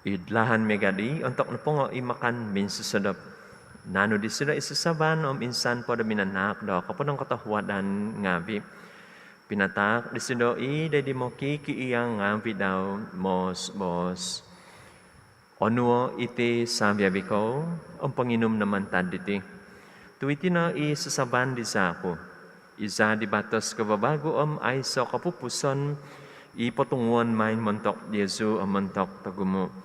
Id lahan miaga' di, ontok nopongo i makan minsosodop, naanu disido i sasaban om insan po do minanaak do koponongkotohuadan ngaavi', pinataak disido i do id di mokikiia' ngaavi' dau, moos-boos: Onuo' iti savi-avi' kou om ponginum no mantad diti, tu' iti no i sasaban di zaa' ku, i zaa' di batos kavavagu om aiso' kopupuson, i potunguon mai montok diozu om montok togumu',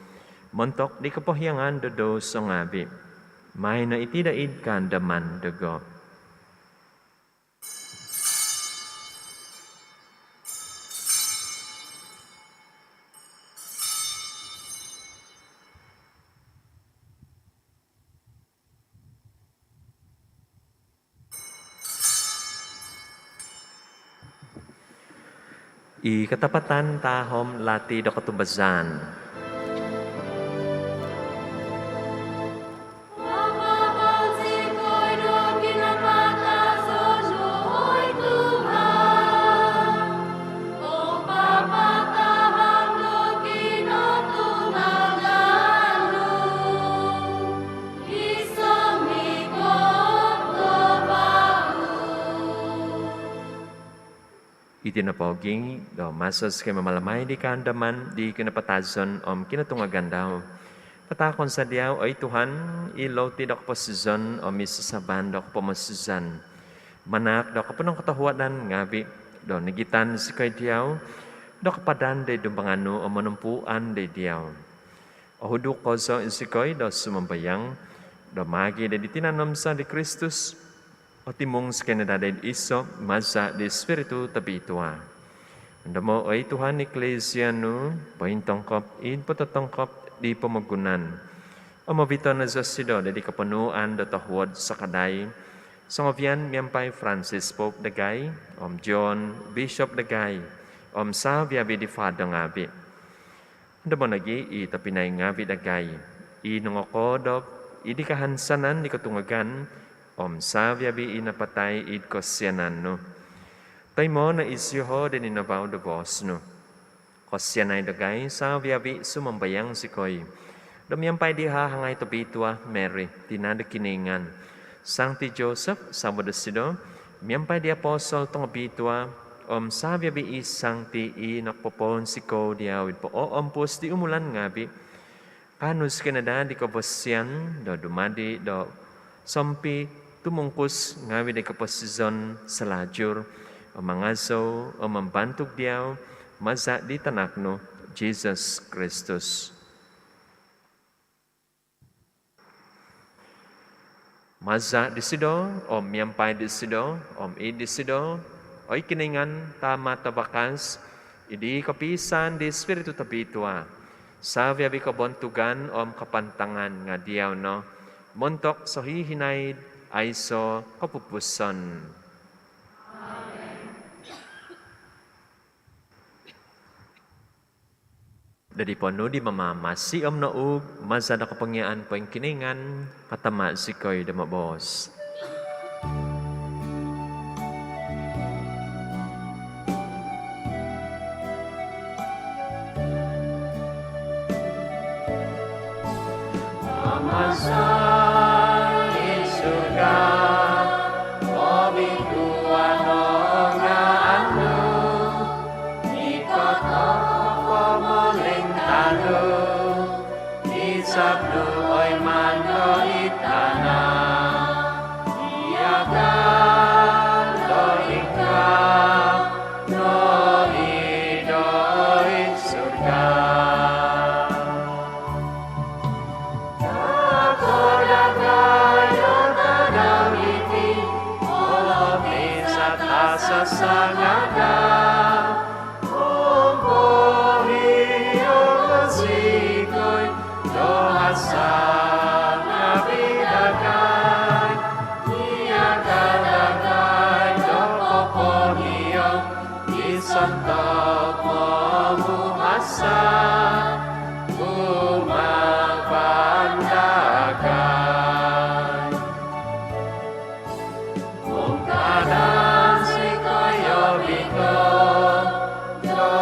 montok di kopohiangan do douso ngaavi'. Maai no iti do id kaandaman dogo. I katapatan tahom lati do kotumbazaan. Iti nopogi' do maso zikoi mamalamai di kaandaman di kinapatazon om kinotungagan dau, pataakon za diau, oi Tuhan, i louti do koposizon om i sasaban do kopomosizan, manaak do koponongkotohuadan ngaavi' do nigitan zikoi diau do kapadan do id dumbangan nu om monompuan do id diau. Ohuduk kozo zikoi do sumambayang do maagi' do di tinan om zaa' di Kristus, otimung zikoi no daa do id iso' maza' di Spiritu Tobitua. Ondomo', oi Tuhan, Eklesia nu pointongkop id pototongkop di pomogunan om oviton no zosido do id koponuan do tohuod sakadai songovian miampai Francis Pope dagai om John Bishop dagai om savi-avi' di fado ngaavi'. Ondomo' nogi' i tobpinai ngaavi' dagai i nongokoodop id kahansanan di kotungagan om savi-avi' i napatai id kosianan nu. Toimo' no isioho' do ninavau do boos nu. Kosianai dagai savi-avi', sumambayang zikoi, do miampai di hahangai tobitua Mary, tina' do Kinoingan, Sangti Joseph savo' dosido, miampai di apostol tongobitua om savi-avi' i sangti i nokopopounsikou diau id pooompus di umulan ngaavi', kaanu zikoi no daa di kobosian do dumadi' do sompitumungkus ngaavi' di koposizon salajur om mangazou om mambantug diau maza' di Tanak nu, Jisus Kristus. Maza' disido, om miampai disido, om id disido, oi Kinoingan, Tama' tavakas, id kopiisaan di Spiritu Tobitua, savi-avi' kobontugan om kapantangan nga' diau no, montok sohihinaid aiso' kopupuson. Do id ponuu di Mamamasi om nouug maza' do kopongiaan poingkinoingan, katama' zikoi do moboos. Tama' za id surga, obitua' no o ngaan nu, ikot o pomolintaan nu, izab nu oi maan do id tana' miaga' do ingkaa nogi do id surga. Taakai dagai do tadau diti o opisan tasasangadau, om pohiongo zikoi do hasa ngaavi' dagai, miaga' dagai do popohiong di sontob momuhasa kumaa dagai. Om kada zikoi obito do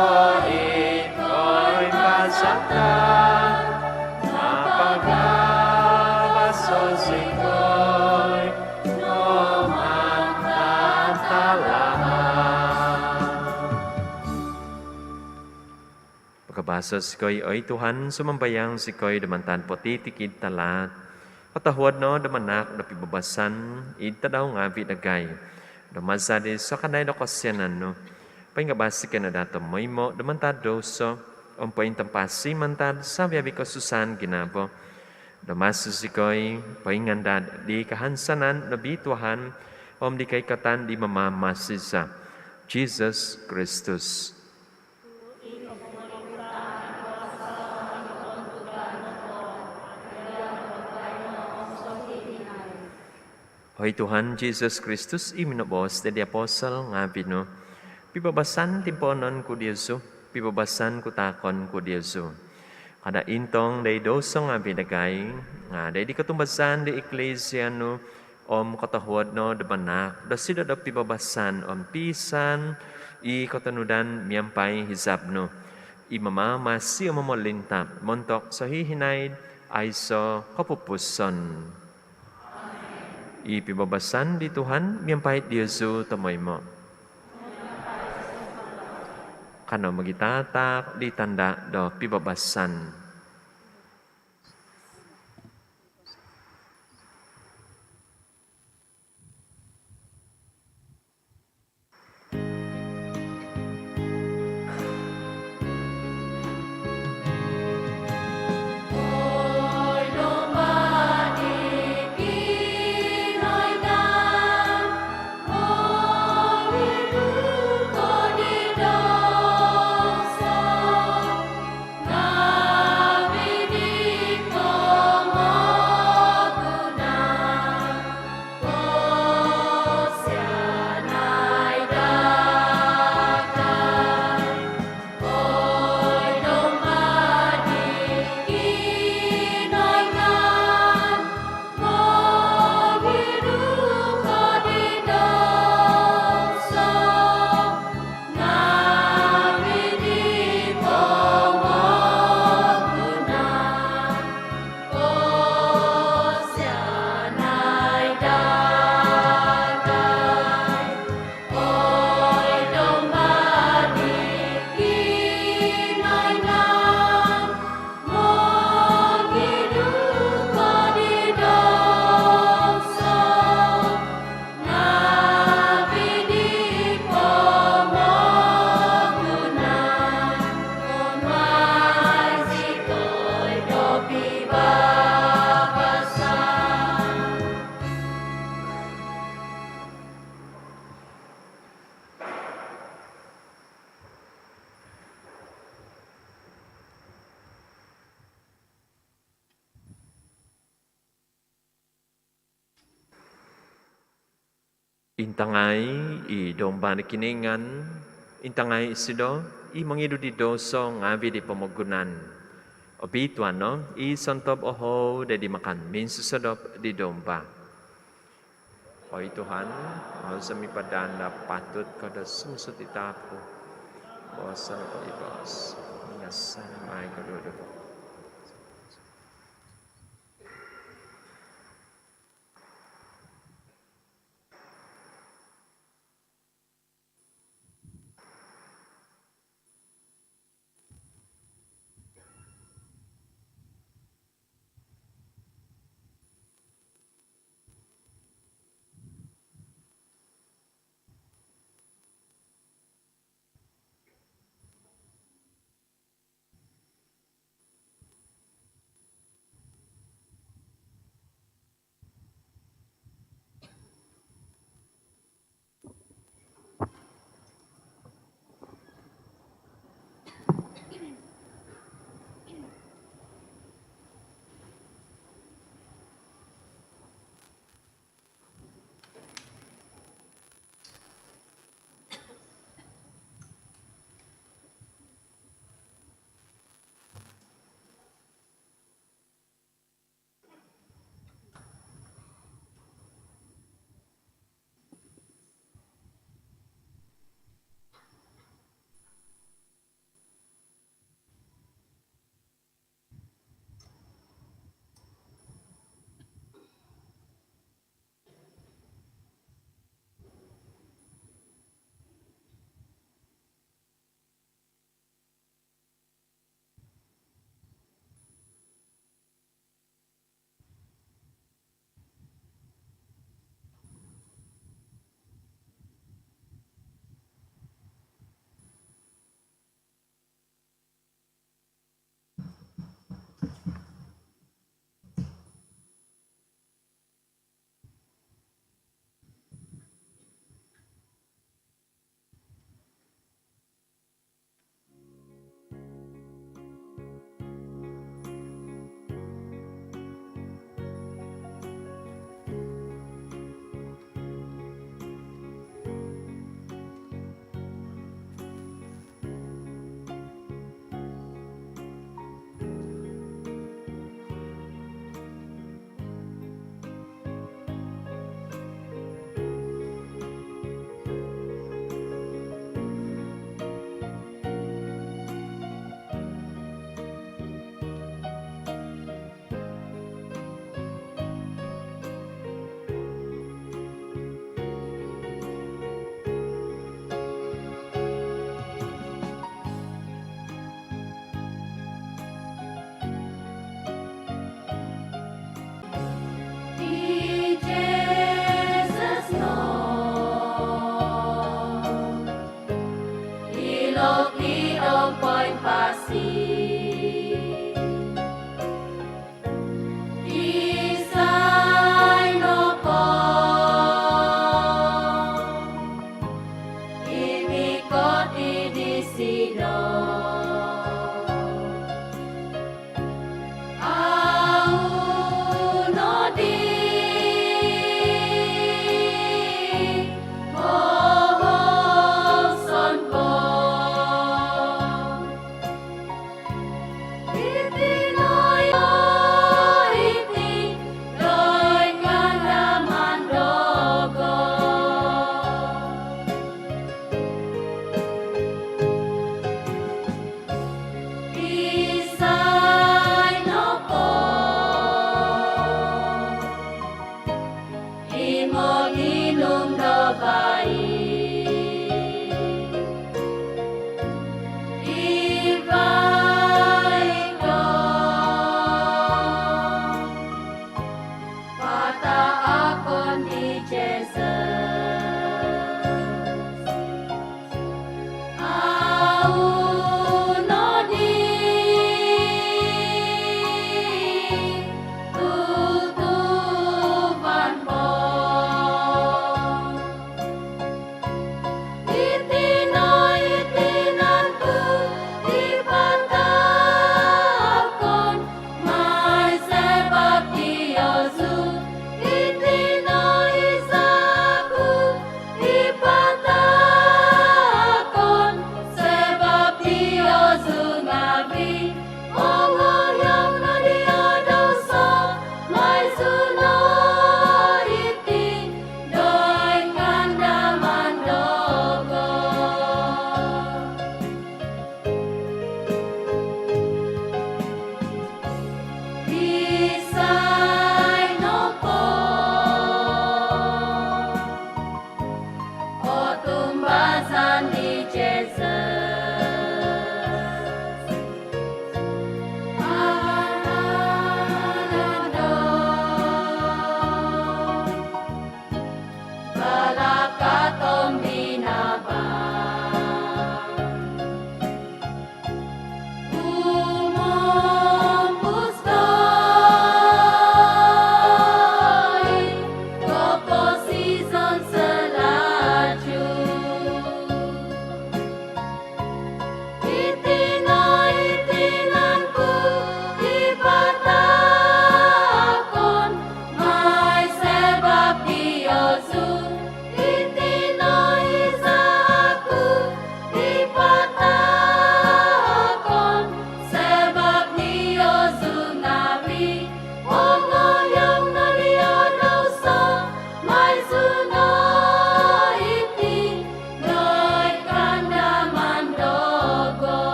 id koimbazatan, nga' pagabaso' zikoi do mantad talaat. Pagabaso' zikoi, oi Tuhan, sumambayang zikoi, do mantad potitikid talaat. Kotohuod no do manaak do pibabasan id tadau ngaavi' dagai, do maza' di sakadai do kosianan nu, poingabas zikoi no daa tomoimo' do mantad douso om pointampasi mantad savi-avi' kosusaan ginavo, do maso zikoi poingandad di kahansanan nobituahan om di koikatan di Mamamasi za, Jisus Kristus. Oi Tuhan Jisus Kristus, i minoboos di apostol ngaavi' nu, pibabasan timpoonon ku diozu, pibabasan ku taakon ku diozu. Kada' intong do id douso ngaavi' dagai, nga' do id kotumbazaan di Eklesia nu, om kotohuod no do manaak dosido do pibabasan om piisaan i kotonudan miampai hizab nu, i mamamasi om momolinta' montok sohihinaid aiso' kopupuson. I pibabasan di Tuhan miampai diozu tomoimo'. Kanou mogitaataak di tanda' do pibabasan. Intangai i Domba' do Kinoingan, intangai isido i mongidu di douso ngaavi' di pomogunan. Obituanan no i sontob ohou do id makan minsosodop di Domba'. Oi Tuhan, au zou mipadan do patut ko do sumuang id taap ku. Boos no po iboos, ingasan mai ko do doho'.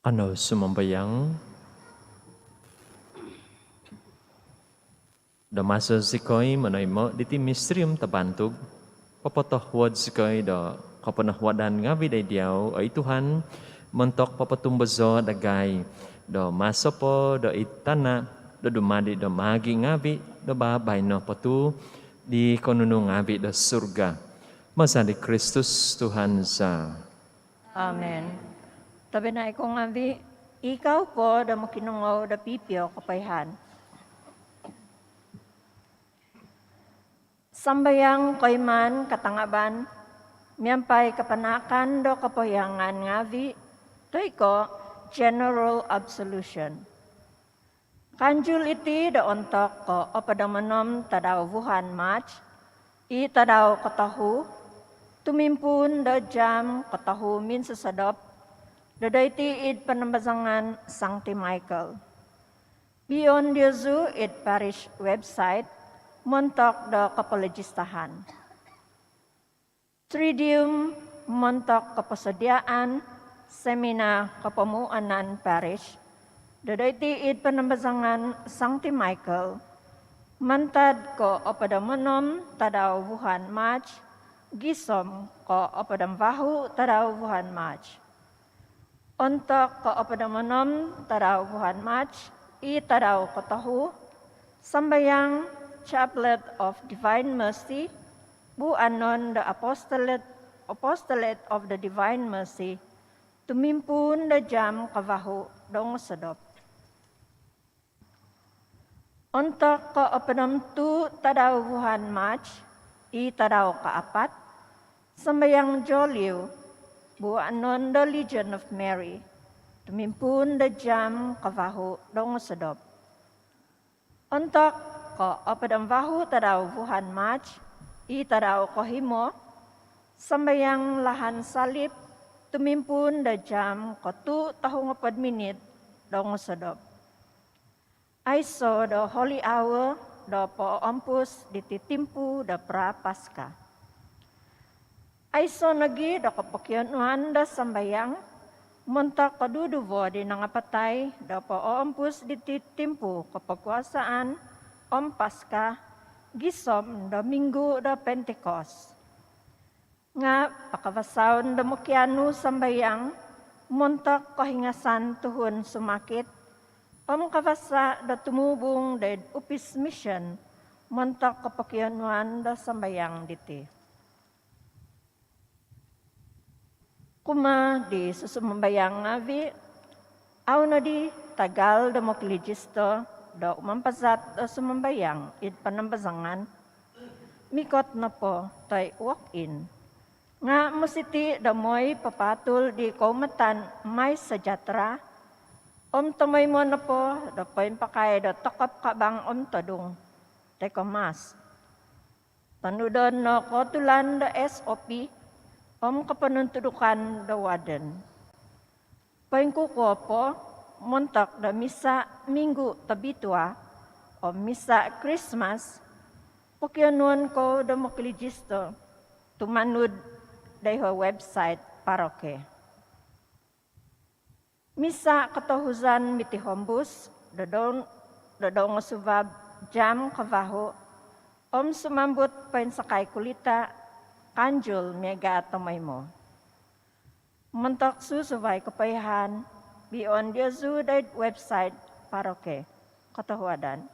Kanou sumambayang. Do maso zikoi monoimo diti misterium tabantug, popotohuod zikoi do koponohuodan ngavi doid diau, oi Tuhan, montok popotumbozo dagai do maso po do id tana do dumadi do maagi ngavi do babaino po tu di konunu ngavi do surga. Maza di Kristus Tuhan za. Amen. Tobpinai ku ngavi, ikau po do mokinongou do pipio kopoihaan. Sambayang koimaan katangaban miampai kapanaakan do kopohiongan ngavi, toi ko general absolution. Kanjul iti do ontok ko opod om onom tadau vuhan March, i tadau kotohu, tumimpuun do jam kotohu minsosodop, do doiti id panambazangan Sangti Michael. Bion diozu id parish website montok do kopolojistahan. Tridium montok koposodiaan seminar kopomuanan parish, do doiti id panambazangan Sangti Michael, mantad ko opod om onom tadau vuhan March, gisom ko opod om vahu tadau vuhan March. Ontok ko opod om onom tadau vuhan March, i tadau kotohu, sambayang Chaplet of Divine Mercy, buanon do Apostolate, Apostolate of the Divine Mercy, tumimpuun do jam kavahu dongosodop. Ontok ko opod om tuu tadau vuhan March, i tadau kaapat, sambayang Joliu, buanon do Legion of Mary, tumimpuun do jam kavahu dongosodop. Ontok ko opod om vahu tadau vuhan March, i tadau kohimo, sambayang Lahan Salib, tumimpuun do jam kotuu tohu ngopod minit dongosodop. Aiso do Holy Hour do poompus diti timpu do Prapaska. Aiso nogi do kopokionuan do sambayang montok koduduvo di nangapatai do poompus diti timpu kopokuasaan om Paska, gisom do minggu do Pentikos. Nga pakavasaon do mokianu sambayang montok kohingasan tuhun sumakit, om kavasa do tumubung doid upis mission montok kopokionuan do sambayang diti. Kumaa di susumambayang ngavi, au nodi tagal do mokilijisto do umampazat do sumambayang id panambazangan, mikot nopo toi walk-in, nga mositi do moi papaatul di koumatan MySejahtera, om tomoimo nopo do poimpakai do tokop kabang om todung, toi ko mask. Tonudon no kootulan do S O P om koponontudukan do warden. Poingkukuo po montok do misa Minggu Tobitua om misa Krismas, pokionuon kou do mokilijisto tumanud doiho website paroki. Misa kotohuzan mitihombus do dong-, do dongosuvab jam kavahu om sumambut poinsakai kulita kanjul miaga tomoimo. Montok susuvai kopoihaan, bion diozu doid website paroki. Kotohuadan.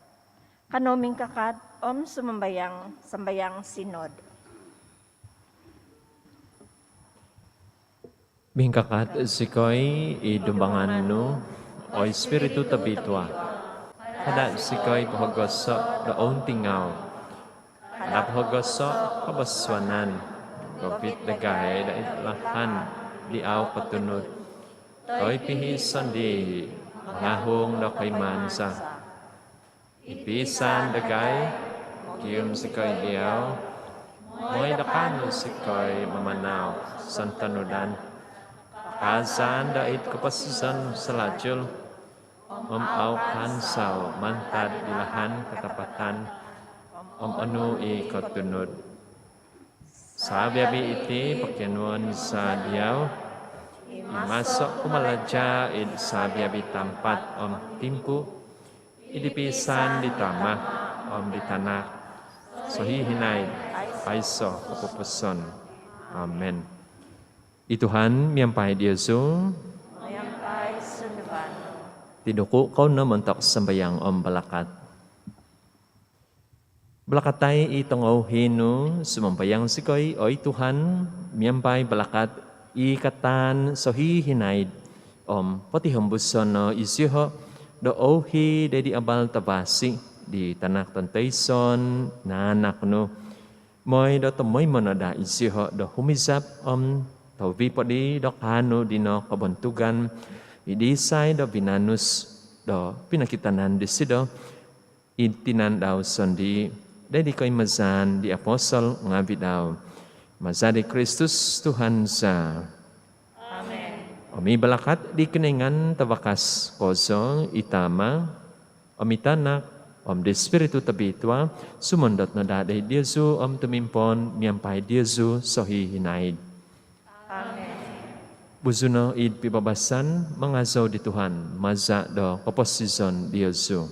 Kanou mingkakat om sumambayang sambayang sinod. Mingkakat zikoi id dumbangan nu, oi Spiritu Tobitua. Kada zikoi pohogoso do ountingau. Kada pohogoso kobosuanan, govit dagai do id lahan di au kotunud. Toi pihi sondii mangahung do koimaan za. I pisan dagai, mogium zikoi diau, moi do kaanu zikoi mamanau sontonudan. Kaazan do id koposizon salajul, om au kansau mantad di lahan katapatan, om onu i kotunud. Sabi-abi iti pokionuon za diau, i maso kumalaja id sabi-abi tampat om timpu, id pisan di Tama om di Tanak, sohihinaid aiso kopupuson. Amen. I Tuhan miampai diozu. Miampai sunduan nu. Tiduku kou no montok sambayang om balakat. Balakatai i tongouhi nu, sumambayang zikoi, oi Tuhan, miampai balakat i kataan sohihinaid om potihombuso no iziho do ouhi doid di abal tavasi di Tanak tontoison naanak nu, moi do tomoimo no daa iziho do humizab om tohuvi po di do kaanu dino kobontugan i disai do vinanus do pinokitanan disido id tinan dau sondii doid di koimazaan di apostol ngaavi dau. Maza di Kristus Tuhan za. Amen. Om i balakat di Kinoingan Tavakas kozo, i Tama, om i Tanak, om di Spiritu Tobitua, sumondot no daa doid diozu om tumimpoon miampai diozu sohihinaid. Amen. Buzu no id pibabasan, mangazou di Tuhan maza do koposizon diozu.